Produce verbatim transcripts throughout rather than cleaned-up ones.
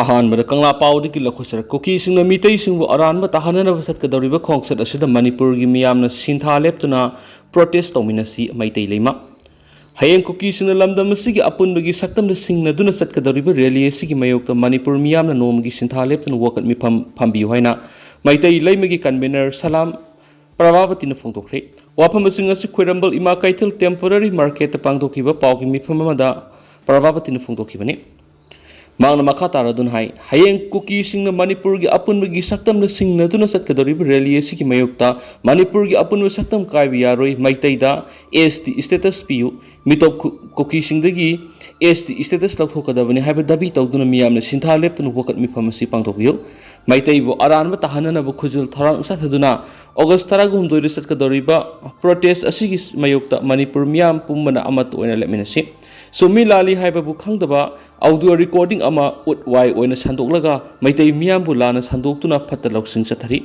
ꯑꯍꯥꯟꯕꯗ ꯀꯪꯂꯥ ꯄꯥꯎꯗꯒꯤ ꯂꯧꯈꯠꯆꯔꯛ꯫ ꯀꯨꯀꯤꯁꯤꯡꯅ ꯃꯤꯇꯩꯁꯤꯡꯕꯨ ꯑꯔꯥꯟꯕ ꯇꯥꯍꯟꯅꯅꯕ ꯆꯠꯀꯗꯧꯔꯤꯕ ꯈꯣꯡꯆꯠ ꯑꯁꯤꯗ ꯃꯅꯤꯄꯨꯔꯒꯤ ꯃꯤꯌꯥꯝꯅ ꯁꯤꯟꯊꯥ ꯂꯦꯞꯇꯨꯅ protest ꯇꯧꯃꯤꯟꯅꯁꯤ, ꯃꯩꯇꯩ ꯂꯩꯃ꯫ ꯍꯌꯦꯡ ꯀꯨꯀꯤꯁꯤꯡꯅ ꯂꯝꯗꯝ ꯑꯁꯤꯒꯤ ꯑꯄꯨꯟꯕꯒꯤ ꯁꯛꯇꯝꯗ ꯁꯤꯡꯅꯗꯨꯅ ꯆꯠꯀꯗꯧꯔꯤꯕ rally ꯑꯁꯤꯒꯤ ꯃꯥꯌꯣꯛꯇ ꯃꯅꯤꯄꯨꯔ ꯃꯤꯌꯥꯝꯅ ꯅꯣꯡꯃꯒꯤ ꯁꯤꯟꯊꯥ ꯂꯦꯞꯇꯨꯅ ꯋꯥꯀꯠ ꯃꯤꯐꯝ ꯐꯝꯕꯤꯌꯨ ꯍꯥꯏꯅ ꯃꯩꯇꯩ ꯂꯩꯃꯒꯤ convener ꯁꯂꯥꯝ ꯄ꯭ꯔꯚꯥꯕꯇꯤꯅ ꯐꯣꯡꯗꯣꯛꯈ꯭ꯔꯦ꯫ ꯋꯥꯐꯝ ꯑꯁꯤꯡ ꯑꯁꯤ ꯈ꯭ꯋꯥꯏꯔꯝꯕꯟ ꯏꯃꯥ ꯀꯩꯊꯦꯜ temporary market ꯇ ꯄꯥꯡꯊꯣꯛꯈꯤꯕ ꯄꯥꯎꯒꯤ ꯃꯤꯐꯝ ꯑꯃꯗ ꯄ꯭ꯔꯚꯥꯕꯇꯤꯅ ꯐꯣꯡꯗꯣꯛꯈꯤꯕꯅꯤ꯫ ꯃꯍꯥꯛꯅ ꯃꯈꯥ ꯇꯥꯔꯗꯨꯅ ꯍꯥꯏ, ꯍꯌꯦꯡ ꯀꯨꯀꯤꯁꯤꯡꯅ ꯃꯅꯤꯄꯨꯔꯒꯤ ꯑꯄꯨꯟꯕꯒꯤ ꯁꯛꯇꯝꯅ ꯁꯤꯡꯅꯗꯨꯅ ꯆꯠꯀꯗꯧꯔꯤꯕ rally ꯑꯁꯤꯒꯤ ꯃꯥꯌꯣꯛꯇ ꯃꯅꯤꯄꯨꯔꯒꯤ ꯑꯄꯨꯟꯕ ꯁꯛꯇꯝ ꯀꯥꯏꯕ ꯌꯥꯔꯣꯏ, ꯃꯩꯇꯩꯗ S T status ꯄꯤꯌꯨ, ꯃꯤꯇꯣꯞ ꯀꯨ-, ꯀꯨꯀꯤꯁꯤꯡꯗꯒꯤ S T status ꯂꯧꯊꯣꯛꯀꯗꯕꯅꯤ ꯍꯥꯏꯕ ꯗꯥꯕꯤ ꯇꯧꯗꯨꯅ ꯃꯤꯌꯥꯝꯅ ꯁꯤꯟꯊꯥ ꯂꯦꯞꯇꯨꯅ ꯋꯥꯀꯠ ꯃꯤꯐꯝ ꯑꯁꯤ ꯄꯥꯡꯊꯣꯛꯄꯤꯌꯨ꯫ ꯃꯩꯇꯩꯕꯨ ꯑꯔꯥꯟꯕ ꯇꯥꯍꯟꯅꯅꯕ ꯈꯨꯖꯤꯜ ꯊꯧꯔꯥꯡ ꯆꯠꯊꯗꯨꯅ August ꯇꯔꯥꯍꯨꯝꯗꯣꯏꯗ ꯆꯠꯀꯗꯧꯔꯤꯕ protest ꯑꯁꯤꯒꯤ ꯃꯥꯌꯣꯛꯇ ꯃꯅꯤꯄꯨꯔ ꯃꯤꯌꯥꯝ ꯄꯨꯝꯕꯅ ꯑꯃꯠꯇ ꯑꯣꯏꯅ ꯂꯦꯞꯃꯤꯟꯅꯁꯤ꯫ ꯆꯨꯝꯃꯤ ꯂꯥꯜꯂꯤ ꯍꯥꯏꯕꯕꯨ ꯈꯪꯗꯕ audio recording ꯑꯃ ꯎꯠ ꯋꯥꯏ ꯑꯣꯏꯅ ꯁꯟꯗꯣꯛꯂꯒ ꯃꯩꯇꯩ ꯃꯤꯌꯥꯝꯕꯨ ꯂꯥꯟꯅ ꯁꯟꯗꯣꯛꯇꯨꯅ ꯐꯠꯇ ꯂꯧꯁꯤꯡ ꯆꯠꯊꯔꯤ꯫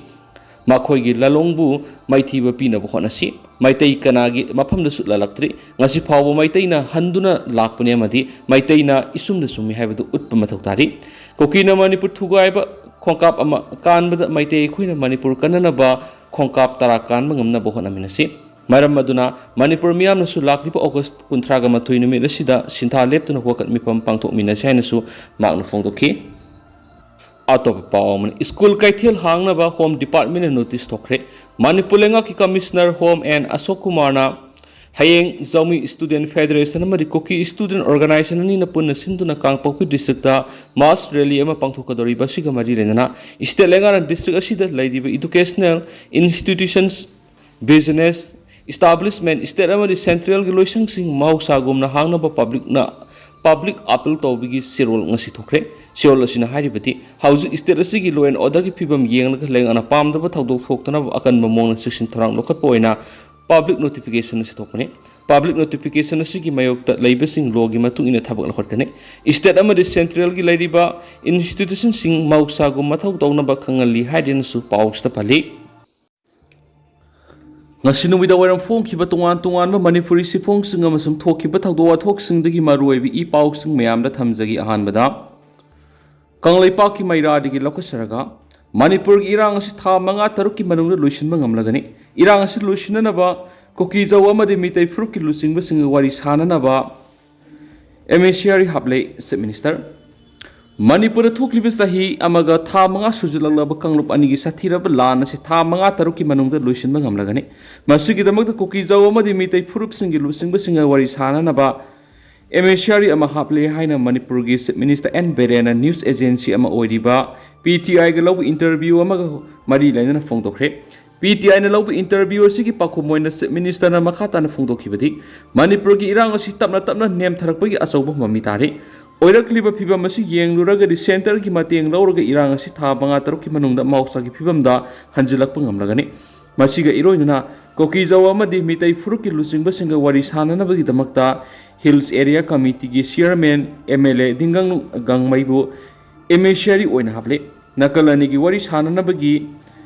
ꯃꯈꯣꯏꯒꯤ ꯂꯥꯂꯣꯡꯕꯨ ꯃꯥꯏꯊꯤꯕ ꯄꯤꯅꯕ ꯍꯣꯠꯅꯁꯤ꯫ ꯃꯩꯇꯩ ꯀꯅꯥꯒꯤ ꯃꯐꯝꯗꯁꯨ ꯂꯥꯜꯂꯛꯇ꯭ꯔꯤ꯫ ꯉꯁꯤ ꯐꯥꯎꯕ ꯃꯩꯇꯩꯅ ꯍꯟꯗꯨꯅ ꯂꯥꯛꯄꯅꯤ ꯑꯃꯗꯤ ꯃꯩꯇꯩꯅ ꯏꯁꯨꯝꯗ ꯆꯨꯝꯃꯤ ꯍꯥꯏꯕꯗꯨ ꯎꯠꯄ ꯃꯊꯧ ꯇꯥꯔꯤ꯫ ꯀꯨꯀꯤꯅ ꯃꯅꯤꯄꯨꯔ ꯊꯨꯒꯥꯏꯕ ꯈꯣꯡꯀꯥꯞ ꯑꯃ ꯀꯥꯟꯕꯗ ꯃꯩꯇꯩ ꯑꯩꯈꯣꯏꯅ ꯃꯅꯤꯄꯨꯔ ꯀꯟꯅꯅꯕ ꯈꯣꯡꯀꯥꯞ ꯇꯔꯥ ꯀꯥꯟꯕ ꯉꯝꯅꯕ ꯍꯣꯠꯅꯃꯤꯟꯅꯁꯤ꯫ ꯃꯔꯝ ꯑꯗꯨꯅ ꯃꯅꯤꯄꯨꯔ ꯃꯤꯌꯥꯝꯅꯁꯨ ꯂꯥꯛꯂꯤꯕ August ꯀꯨꯟꯊ꯭ꯔꯥꯒ ꯃꯥꯊꯣꯏ ꯅꯨꯃꯤꯠ ꯑꯁꯤꯗ ꯁꯤꯟꯊꯥ ꯂꯦꯞꯇꯨꯅ ꯋꯥꯀꯠ ꯃꯤꯐꯝ ꯄꯥꯡꯊꯣꯛꯃꯤꯟꯅꯁꯤ ꯍꯥꯏꯅꯁꯨ ꯃꯍꯥꯛꯅ ꯐꯣꯡꯗꯣꯛꯈꯤ꯫ ꯑꯇꯣꯞꯄ ꯄꯥꯎ ꯑꯃꯅ, ꯁ꯭ꯀꯨꯜ ꯀꯩꯊꯦꯜ ꯍꯥꯡꯅꯕ Home Department ꯅ notice ꯊꯣꯛꯈ꯭ꯔꯦ꯫ ꯃꯅꯤꯄꯨꯔ ꯂꯩꯉꯥꯛꯀꯤ Commissioner Home N ꯑꯁꯣꯛ ꯀꯨꯃꯥꯔꯅ ꯍꯌꯦꯡ ꯖꯧꯃꯤ Student Federation ꯑꯃꯗꯤ ꯀꯨꯀꯤ Student Organisation ꯑꯅꯤꯅ ꯄꯨꯟꯅ ꯁꯤꯟꯗꯨꯅ ꯀꯥꯡꯄꯣꯛꯄꯤ district ꯇ mass rally ꯑꯃ ꯄꯥꯡꯊꯣꯛꯀꯗꯧꯔꯤꯕ ꯑꯁꯤꯒ ꯃꯔꯤ ꯂꯩꯅꯅ state ꯂꯩꯉꯥꯛꯅ district ꯑꯁꯤꯗ ꯂꯩꯔꯤꯕ educational institutions, business establishment, state ꯑꯃꯗꯤ central ꯒꯤ ꯂꯣꯏꯁꯪꯁꯤꯡ ꯃꯍꯧꯁꯥꯒꯨꯝꯅ ꯍꯥꯡꯅꯕ public ꯅ, public appeal ꯇꯧꯕꯒꯤ ꯆꯦꯔꯣꯜ ꯉꯁꯤ ꯊꯣꯛꯈ꯭ꯔꯦ꯫ ꯆꯦꯔꯣꯜ ꯑꯁꯤꯅ ꯍꯥꯏꯔꯤꯕꯗꯤ, ꯍꯧꯖꯤꯛ state ꯑꯁꯤꯒꯤ law and order ꯒꯤ ꯐꯤꯕꯝ ꯌꯦꯡꯂꯒ ꯂꯩꯉꯥꯛꯅ ꯄꯥꯝꯗꯕ ꯊꯧꯗꯣꯛ ꯊꯣꯛꯇꯅꯕ ꯑꯀꯟꯕ ꯃꯑꯣꯡꯗ ꯆꯦꯛꯁꯤꯟ ꯊꯧꯔꯥꯡ ꯂꯧꯈꯠꯄ ꯑꯣꯏꯅ public notification ꯑꯁꯤ ꯊꯣꯛꯄꯅꯤ꯫ Public notification ꯑꯁꯤꯒꯤ ꯃꯥꯌꯣꯛꯇ ꯂꯩꯕꯁꯤꯡ law ꯒꯤ ꯃꯇꯨꯡ ꯏꯟꯅ ꯊꯕꯛ ꯂꯧꯈꯠꯀꯅꯤ꯫ State ꯑꯃꯗꯤ central ꯒꯤ ꯂꯩꯔꯤꯕ institution ꯁꯤꯡ ꯃꯍꯧꯁꯥꯒꯨꯝ ꯃꯊꯧ ꯇꯧꯅꯕ ꯈꯪꯍꯜꯂꯤ ꯍꯥꯏꯗꯨꯅꯁꯨ ꯄꯥꯎꯁꯤꯗ ꯄꯜꯂꯤ꯫ ꯉꯁꯤ ꯅꯨꯃꯤꯗꯥꯡ ꯋꯥꯏꯔꯝ ꯐꯣꯡꯈꯤꯕ ꯇꯣꯉꯥꯟ ꯇꯣꯉꯥꯟꯕ ꯃꯅꯤꯄꯨꯔꯤ ꯆꯦꯐꯣꯡꯁꯤꯡ ꯑꯃꯁꯨꯡ ꯊꯣꯛꯈꯤꯕ ꯊꯧꯗꯣꯛ ꯋꯥꯊꯣꯛꯁꯤꯡꯗꯒꯤ ꯃꯔꯨꯑꯣꯏꯕ ꯏ ꯄꯥꯎꯁꯤꯡ ꯃꯌꯥꯝꯗ ꯊꯝꯖꯒꯦ꯫ ꯑꯍꯥꯟꯕꯗ, ꯀꯪꯂꯩꯄꯥꯛꯀꯤ ꯃꯩꯔꯥꯗꯒꯤ ꯂꯧꯈꯠꯆꯔꯒ ꯃꯅꯤꯄꯨꯔꯒꯤ ꯏꯔꯥꯡ ꯑꯁꯤ ꯊꯥ ꯃꯉꯥ ꯇꯔꯨꯛꯀꯤ ꯃꯅꯨꯡꯗ ꯂꯣꯏꯁꯤꯟꯕ ꯉꯝꯂꯒꯅꯤ꯫ ꯏꯔꯥꯡ ꯑꯁꯤ ꯂꯣꯏꯁꯤꯟꯅꯅꯕ ꯀꯨꯀꯤꯖꯧ ꯑꯃꯗꯤ ꯃꯤꯇꯩ ꯐꯨꯔꯨꯞꯀꯤ ꯂꯨꯆꯤꯡꯕꯁꯤꯡꯒ ꯋꯥꯔꯤ ꯁꯥꯅꯅꯕ ꯑꯦꯃꯤꯁꯤꯌꯥꯔꯤ ꯍꯥꯞꯂꯦ꯫ ꯆꯤꯐ ꯃꯤꯅꯤꯁꯇꯔ, ꯃꯅꯤꯄꯨꯔꯗ ꯊꯣꯛꯂꯤꯕ ꯆꯍꯤ ꯑꯃꯒ ꯊꯥ ꯃꯉꯥ ꯁꯨꯖꯤꯜꯂꯛꯂꯕ ꯀꯥꯡꯂꯨꯞ ꯑꯅꯤꯒꯤ ꯁꯥꯊꯤꯔꯕ ꯂꯥꯟ ꯑꯁꯤ ꯊꯥ ꯃꯉꯥ ꯇꯔꯨꯛꯀꯤ ꯃꯅꯨꯡꯗ ꯂꯣꯏꯁꯤꯟꯕ ꯉꯝꯂꯒꯅꯤ꯫ ꯃꯁꯤꯒꯤꯗꯃꯛꯇ ꯀꯨꯀꯤꯖꯧ ꯑꯃꯗꯤ ꯃꯤꯇꯩ ꯐꯨꯔꯨꯞꯁꯤꯡꯒꯤ ꯂꯨꯆꯤꯡꯕꯁꯤꯡꯒ ꯋꯥꯔꯤ ꯁꯥꯅꯅꯕ ꯑꯦꯃꯤꯁꯤꯌꯥꯔꯤ ꯑꯃ ꯍꯥꯞꯂꯦ ꯍꯥꯏꯅ ꯃꯅꯤꯄꯨꯔꯒꯤ ꯆꯤꯐ ꯃꯤꯅꯤꯁꯇꯔ ꯑꯦꯟ ꯕꯤꯔꯦꯟꯅ ꯅ꯭ꯌꯨꯁ ꯑꯦꯖꯦꯟꯁꯤ ꯑꯃ ꯑꯣꯏꯔꯤꯕ ꯄꯤ ꯇꯤ ꯑꯥꯏꯒ ꯂꯧꯕ ꯏꯟꯇꯔꯚ꯭ꯌꯨ ꯑꯃꯒ ꯃꯔꯤ ꯂꯩꯅꯅ ꯐꯣꯡꯗꯣꯛꯈ꯭ꯔꯦ꯫ ꯄꯤ ꯇꯤ ꯑꯥꯏꯅ ꯂꯧꯕ ꯏꯟꯇꯔꯚ꯭ꯌꯨ ꯑꯁꯤꯒꯤ ꯄꯥꯎꯈꯨꯝ ꯑꯣꯏꯅ ꯆꯤꯐ ꯃꯤꯅꯤꯁꯇꯔꯅ ꯃꯈꯥ ꯇꯥꯅ ꯐꯣꯡꯗꯣꯛꯈꯤꯕꯗꯤ, ꯃꯅꯤꯄꯨꯔꯒꯤ ꯏꯔꯥꯡ ꯑꯁꯤ ꯇꯞꯅ ꯇꯞꯅ ꯅꯦꯝꯊꯔꯛꯄꯒꯤ ꯑꯆꯧꯕ ꯃꯃꯤ ꯇꯥꯔꯤ꯫ ꯑꯣꯏꯔꯛꯂꯤꯕ ꯐꯤꯕꯝ ꯑꯁꯤ ꯌꯦꯡꯂꯨꯔꯒꯗꯤ ꯁꯦꯟꯇꯔꯒꯤ ꯃꯇꯦꯡ ꯂꯧꯔꯒ ꯏꯔꯥꯡ ꯑꯁꯤ ꯊꯥ ꯃꯉꯥ ꯇꯔꯨꯛꯀꯤ ꯃꯅꯨꯡꯗ ꯃꯍꯧꯁꯥꯒꯤ ꯐꯤꯕꯝꯗ ꯍꯟꯖꯤꯜꯂꯛꯄ ꯉꯝꯂꯒꯅꯤ꯫ ꯃꯁꯤꯒ ꯏꯔꯣꯏꯅꯅ ꯀꯨꯀꯤꯖꯧ ꯑꯃꯗꯤ ꯃꯤꯇꯩ ꯐꯨꯔꯨꯞꯀꯤ ꯂꯨꯆꯤꯡꯕꯁꯤꯡꯒ ꯋꯥꯔꯤ ꯁꯥꯅꯅꯕꯒꯤꯗꯃꯛꯇ ꯍꯤꯜꯁ ꯑꯦꯔꯤꯌꯥ ꯀꯃꯤꯇꯤꯒꯤ chairman M L A Dinggang ꯒꯥꯡꯃꯩꯕꯨ ꯑꯦꯃꯤꯁꯤꯌꯥꯔꯤ ꯑꯣꯏꯅ ꯍꯥꯞꯂꯦ꯫ ꯅꯥꯀꯜ ꯑꯅꯤꯒꯤ ꯋꯥꯔꯤ ꯁꯥꯅꯅꯕꯒꯤ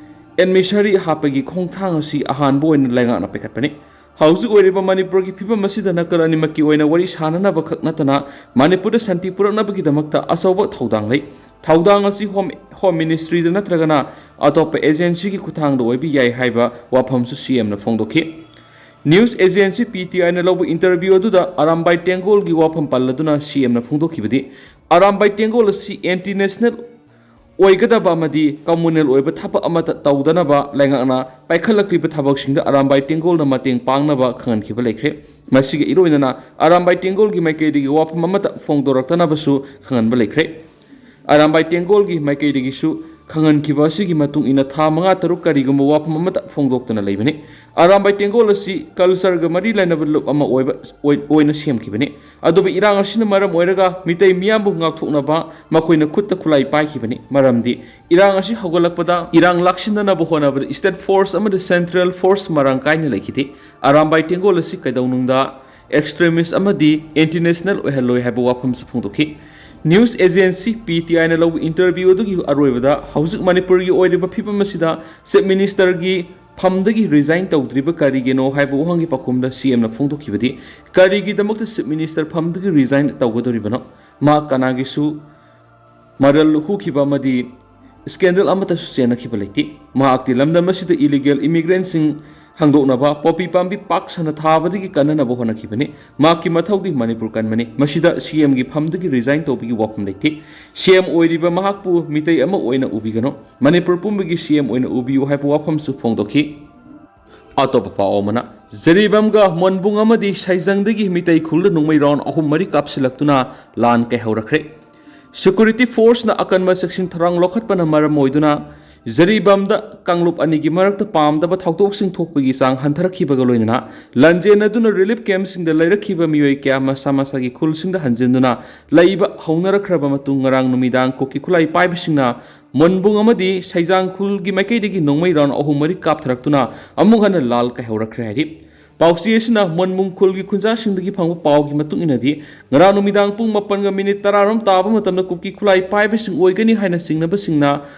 ꯑꯦꯃꯤꯁꯤꯌꯥꯔꯤ ꯍꯥꯞꯄꯒꯤ ꯈꯣꯡꯊꯥꯡ ꯑꯁꯤ ꯑꯍꯥꯟꯕ ꯑꯣꯏꯅ ꯂꯩꯉꯥꯛꯅ ꯄꯥꯏꯈꯠꯄꯅꯤ꯫ ꯍꯧꯖꯤꯛ ꯑꯣꯏꯔꯤꯕ ꯃꯅꯤꯄꯨꯔꯒꯤ ꯐꯤꯕꯝ ꯑꯁꯤꯗ ꯅꯥꯀꯜ ꯑꯅꯤꯃꯛꯀꯤ ꯑꯣꯏꯅ ꯋꯥꯔꯤ ꯁꯥꯅꯅꯕ ꯈꯛ ꯅꯠꯇꯅ ꯃꯅꯤꯄꯨꯔꯗ ꯁꯥꯟꯇꯤ ꯄꯨꯔꯛꯅꯕꯒꯤꯗꯃꯛꯇ ꯑꯆꯧꯕ ꯊꯧꯗꯥꯡ ꯂꯩ꯫ ꯊꯧꯗꯥꯡ ꯑꯁꯤ ꯍꯣꯝ, ꯍꯣꯝ ꯃꯤꯅꯤꯁꯇ꯭ꯔꯤꯗ ꯅꯠꯇ꯭ꯔꯒꯅ ꯑꯇꯣꯞꯄ ꯑꯦꯖꯦꯟꯁꯤꯒꯤ ꯈꯨꯠꯊꯥꯡꯗ ꯑꯣꯏꯕ ꯌꯥꯏ ꯍꯥꯏꯕ ꯋꯥꯐꯝꯁꯨ ꯁꯤ ꯑꯦꯝꯅ ꯐꯣꯡꯗꯣꯛꯈꯤ꯫ ꯅ꯭ꯌꯨꯁ ꯑꯦꯖꯦꯟꯁꯤ ꯄꯤ ꯇꯤ ꯑꯥꯏꯅ ꯂꯧꯕ ꯏꯟꯇꯔꯚ꯭ꯌꯨ ꯑꯗꯨꯗ ꯑꯔꯥꯝꯕꯥꯏ ꯇꯦꯡꯒꯣꯜꯒꯤ ꯋꯥꯐꯝ ꯄꯜꯂꯗꯨꯅ ꯁꯤ ꯑꯦꯝꯅ ꯐꯣꯡꯗꯣꯛꯈꯤꯕꯗꯤ, ꯑꯔꯥꯝꯕꯥꯏ ꯇꯦꯡꯒꯣꯜ ꯑꯁꯤ ꯑꯦꯟꯇꯤ ꯅꯦꯁꯅꯦꯜ ꯑꯣꯏꯒꯗꯕ ꯑꯃꯗꯤ ꯀꯝꯃꯨꯅꯦꯜ ꯑꯣꯏꯕ ꯊꯕꯛ ꯑꯃꯠꯇ ꯇꯧꯗꯅꯕ ꯂꯩꯉꯥꯛꯅ ꯄꯥꯏꯈꯠꯂꯛꯂꯤꯕ ꯊꯕꯛꯁꯤꯡꯗ ꯑꯔꯥꯝꯕꯥꯏ ꯇꯦꯡꯒꯣꯜꯅ ꯃꯇꯦꯡ ꯄꯥꯡꯅꯕ ꯈꯪꯍꯟꯈꯤꯕ ꯂꯩꯈ꯭ꯔꯦ꯫ ꯃꯁꯤꯒ ꯏꯔꯣꯏꯅꯅ ꯑꯔꯥꯝꯕꯥꯏ ꯇꯦꯡꯒꯣꯜꯒꯤ ꯃꯥꯏꯀꯩꯗꯒꯤ ꯋꯥꯐꯝ ꯑꯃꯠꯇ ꯐꯣꯡꯗꯣꯔꯛꯇꯅꯕꯁꯨ ꯈꯪꯍꯟꯕ ꯂꯩꯈ꯭ꯔꯦ꯫ ꯑꯔꯥꯝꯕꯥꯏ ꯇꯦꯡꯒꯣꯜꯒꯤ ꯃꯥꯏꯀꯩꯗꯒꯤꯁꯨ ꯈꯪꯍꯟꯈꯤꯕ ꯑꯁꯤꯒꯤ ꯃꯇꯨꯡ ꯏꯟꯅ ꯊꯥ ꯃꯉꯥ ꯇꯔꯨꯛ ꯀꯔꯤꯒꯨꯝꯕ ꯋꯥꯐꯝ ꯑꯃꯠꯇ ꯐꯣꯡꯗꯣꯛꯇꯅ ꯂꯩꯕꯅꯤ꯫ ꯑꯔꯥꯝꯕꯥꯏ ꯇꯦꯡꯒꯣꯜ ꯑꯁꯤ ꯀꯜꯆꯔꯒ ꯃꯔꯤ ꯂꯩꯅꯕ ꯂꯨꯞ ꯑꯃ ꯑꯣꯏꯕ, ꯑꯣꯏ-, ꯑꯣꯏꯅ ꯁꯦꯝꯈꯤꯕꯅꯤ꯫ ꯑꯗꯨꯕꯨ ꯏꯔꯥꯡ ꯑꯁꯤꯅ ꯃꯔꯝ ꯑꯣꯏꯔꯒ ꯃꯤꯇꯩ ꯃꯤꯌꯥꯝꯕꯨ ꯉꯥꯛꯊꯣꯛꯅꯕ ꯃꯈꯣꯏꯅ ꯈꯨꯠꯇ ꯈꯨꯠꯂꯥꯏ ꯄꯥꯏꯈꯤꯕꯅꯤ꯫ ꯃꯔꯝꯗꯤ ꯏꯔꯥꯡ ꯑꯁꯤ ꯍꯧꯒꯠꯂꯛꯄꯗ ꯏꯔꯥꯡ ꯂꯥꯛꯁꯤꯟꯗꯅꯕ ꯍꯣꯠꯅꯕꯗ ꯏꯁꯇꯦꯠ ꯐꯣꯔꯁ ꯑꯃꯗꯤ ꯁꯦꯟꯇ꯭ꯔꯦꯜ ꯐꯣꯔꯁ ꯃꯔꯥꯡ ꯀꯥꯏꯅ ꯂꯩꯈꯤꯗꯦ꯫ ꯑꯔꯥꯝꯕꯥꯏ ꯇꯦꯡꯒꯣꯜ ꯑꯁꯤ ꯀꯩꯗꯧꯅꯨꯡꯗ ꯑꯦꯛꯁꯇ꯭ꯔꯤꯃꯤꯁ ꯑꯃꯗꯤ ꯑꯦꯟꯇꯤ ꯅꯦꯁꯅꯦꯜ ꯑꯣꯏꯍꯜꯂꯣꯏ ꯍꯥꯏꯕ ꯋꯥꯐꯝꯁꯨ ꯐꯣꯡꯗꯣꯛꯈꯤ꯫ ꯅ꯭ꯌꯨꯁ ꯑꯦꯖꯦꯟꯁꯤ ꯄꯤ ꯇꯤ ꯑꯥꯏꯅ ꯂꯧꯕ ꯏꯟꯇꯔꯚ꯭ꯌꯨ ꯑꯗꯨꯒꯤ ꯑꯔꯣꯏꯕꯗ ꯍꯧꯖꯤꯛ ꯃꯅꯤꯄꯨꯔꯒꯤ ꯑꯣꯏꯔꯤꯕ ꯐꯤꯕꯝ ꯑꯁꯤꯗ ꯆꯤꯐ ꯃꯤꯅꯤꯁꯇꯔꯒꯤ ꯐꯝꯗꯒꯤ ꯔꯤꯖꯥꯏꯟ ꯇꯧꯗ꯭ꯔꯤꯕ ꯀꯔꯤꯒꯤꯅꯣ ꯍꯥꯏꯕ ꯋꯥꯍꯪꯒꯤ ꯄꯥꯎꯈꯨꯝꯗ ꯁꯤ ꯑꯦꯝꯅ ꯐꯣꯡꯗꯣꯛꯈꯤꯕꯗꯤ, ꯀꯔꯤꯒꯤꯗꯃꯛꯇ ꯆꯤꯐ ꯃꯤꯅꯤꯁꯇꯔ ꯐꯝꯗꯒꯤ ꯔꯤꯖꯥꯏꯟ ꯇꯧꯒꯗꯧꯔꯤꯕꯅꯣ? ꯃꯍꯥꯛ ꯀꯅꯥꯒꯤꯁꯨ ꯃꯔꯜ ꯍꯨꯈꯤꯕ ꯑꯃꯗꯤ ꯁ꯭ꯀꯦꯟꯗꯜ ꯑꯃꯠꯇꯁꯨ ꯆꯦꯟꯅꯈꯤꯕ ꯂꯩꯇꯦ꯫ ꯃꯍꯥꯛꯇꯤ ꯂꯝꯗꯝ ꯑꯁꯤꯗ ꯏꯂꯤꯒꯦꯜ ꯏꯃꯤꯒ꯭ꯔꯦꯟꯁꯤꯡ ꯍꯥꯡꯗꯣꯛꯅꯕ ꯄꯣꯄꯤ ꯄꯥꯝꯕꯤ ꯄꯥꯛ ꯁꯟꯅ ꯊꯥꯕꯗꯒꯤ ꯀꯟꯅꯅꯕ ꯍꯣꯠꯅꯈꯤꯕꯅꯤ꯫ ꯃꯍꯥꯛꯀꯤ ꯃꯊꯧꯗꯤ ꯃꯅꯤꯄꯨꯔ ꯀꯟꯕꯅꯤ꯫ ꯃꯁꯤꯗ ꯁꯤ ꯑꯦꯝꯒꯤ ꯐꯝꯗꯒꯤ ꯔꯤꯖꯥꯏꯟ ꯇꯧꯕꯒꯤ ꯋꯥꯐꯝ ꯂꯩꯇꯦ꯫ ꯁꯤ ꯑꯦꯝ ꯑꯣꯏꯔꯤꯕ ꯃꯍꯥꯛꯄꯨ ꯃꯤꯇꯩ ꯑꯃ ꯑꯣꯏꯅ ꯎꯕꯤꯒꯅꯨ꯫ ꯃꯅꯤꯄꯨꯔ ꯄꯨꯝꯕꯒꯤ ꯁꯤ ꯑꯦꯝ ꯑꯣꯏꯅ ꯎꯕꯤꯌꯨ ꯍꯥꯏꯕ ꯋꯥꯐꯝꯁꯨ ꯐꯣꯡꯗꯣꯛꯈꯤ꯫ ꯑꯇꯣꯞꯄ ꯄꯥꯎ ꯑꯃꯅ, ꯖꯤꯔꯤꯕꯥꯝꯒ ꯃꯣꯟꯕꯨꯡ ꯑꯃꯗꯤ ꯁꯩꯖꯪꯗꯒꯤ ꯃꯤꯇꯩ ꯈꯨꯜꯗ ꯅꯣꯡꯃꯩ ꯔꯥꯎꯟ ꯑꯍꯨꯝ ꯃꯔꯤ ꯀꯥꯞꯁꯤꯜꯂꯛꯇꯨꯅ ꯂꯥꯟ ꯀꯩꯍꯧꯔꯛꯈ꯭ꯔꯦ꯫ ꯁꯦꯀ꯭ꯌꯨꯔꯤꯇꯤ ꯐꯣꯔꯁꯅ ꯑꯀꯟꯕ ꯆꯦꯛꯁꯤꯟ ꯊꯧꯔꯥꯡ ꯂꯧꯈꯠꯄꯅ ꯃꯔꯝ ꯑꯣꯏꯗꯨꯅ ꯖꯤꯔꯤꯕꯥꯝꯗ ꯀꯥꯡꯂꯨꯞ ꯑꯅꯤꯒꯤ ꯃꯔꯛꯇ ꯄꯥꯝꯗꯕ ꯊꯧꯗꯣꯛꯁꯤꯡ ꯊꯣꯛꯄꯒꯤ ꯆꯥꯡ ꯍꯟꯊꯔꯛꯈꯤꯕꯒ ꯂꯣꯏꯅꯅ ꯂꯥꯟꯖꯦꯟꯅꯗꯨꯅ ꯔꯤꯂꯤꯐ ꯀꯦꯝꯞꯁꯤꯡꯗ ꯂꯩꯔꯛꯈꯤꯕ ꯃꯤꯑꯣꯏ ꯀꯌꯥ ꯃꯁꯥ ꯃꯁꯥꯒꯤ ꯈꯨꯜꯁꯤꯡꯗ ꯍꯟꯖꯤꯟꯗꯨꯅ ꯂꯩꯕ ꯍꯧꯅꯔꯛꯈ꯭ꯔꯕ ꯃꯇꯨꯡ ꯉꯔꯥꯡ ꯅꯨꯃꯤꯗꯥꯡ ꯀꯨꯀꯤ ꯈꯨꯠꯂꯥꯏ ꯄꯥꯏꯕꯁꯤꯡꯅ ꯃꯣꯟꯕꯨꯡ ꯑꯃꯗꯤ ꯁꯩꯖꯥꯡ ꯈꯨꯜꯒꯤ ꯃꯥꯏꯀꯩꯗꯒꯤ ꯅꯣꯡꯃꯩ ꯔꯥꯎꯟ ꯑꯍꯨꯝ ꯃꯔꯤ ꯀꯥꯞꯊꯔꯛꯇꯨꯅ ꯑꯃꯨꯛ ꯍꯟꯅ ꯂꯥꯜ ꯀꯩꯍꯧꯔꯛꯈ꯭ꯔꯦ ꯍꯥꯏꯔꯤ꯫ ꯄꯥꯎꯆꯦ ꯑꯁꯤꯅ ꯃꯣꯟꯕꯨꯡ ꯈꯨꯜꯒꯤ ꯈꯨꯟꯖꯥꯁꯤꯡꯗꯒꯤ ꯐꯪꯕ ꯄꯥꯎꯒꯤ ꯃꯇꯨꯡ ꯏꯟꯅꯗꯤ, ꯉꯔꯥꯡ ꯅꯨꯃꯤꯗꯥꯡ ꯄꯨꯡ ꯃꯥꯄꯟꯒ ꯃꯤꯅꯤꯠ ꯇꯔꯥꯔꯣꯝ ꯇꯥꯕ ꯃꯇꯝꯗ ꯀꯨꯀꯤ ꯈꯨꯠꯂꯥꯏ ꯄꯥꯏꯕꯁꯤꯡ ꯑꯣꯏꯒꯅꯤ ꯍꯥꯏꯅ ꯆꯤꯡꯅꯕꯁꯤꯡꯅ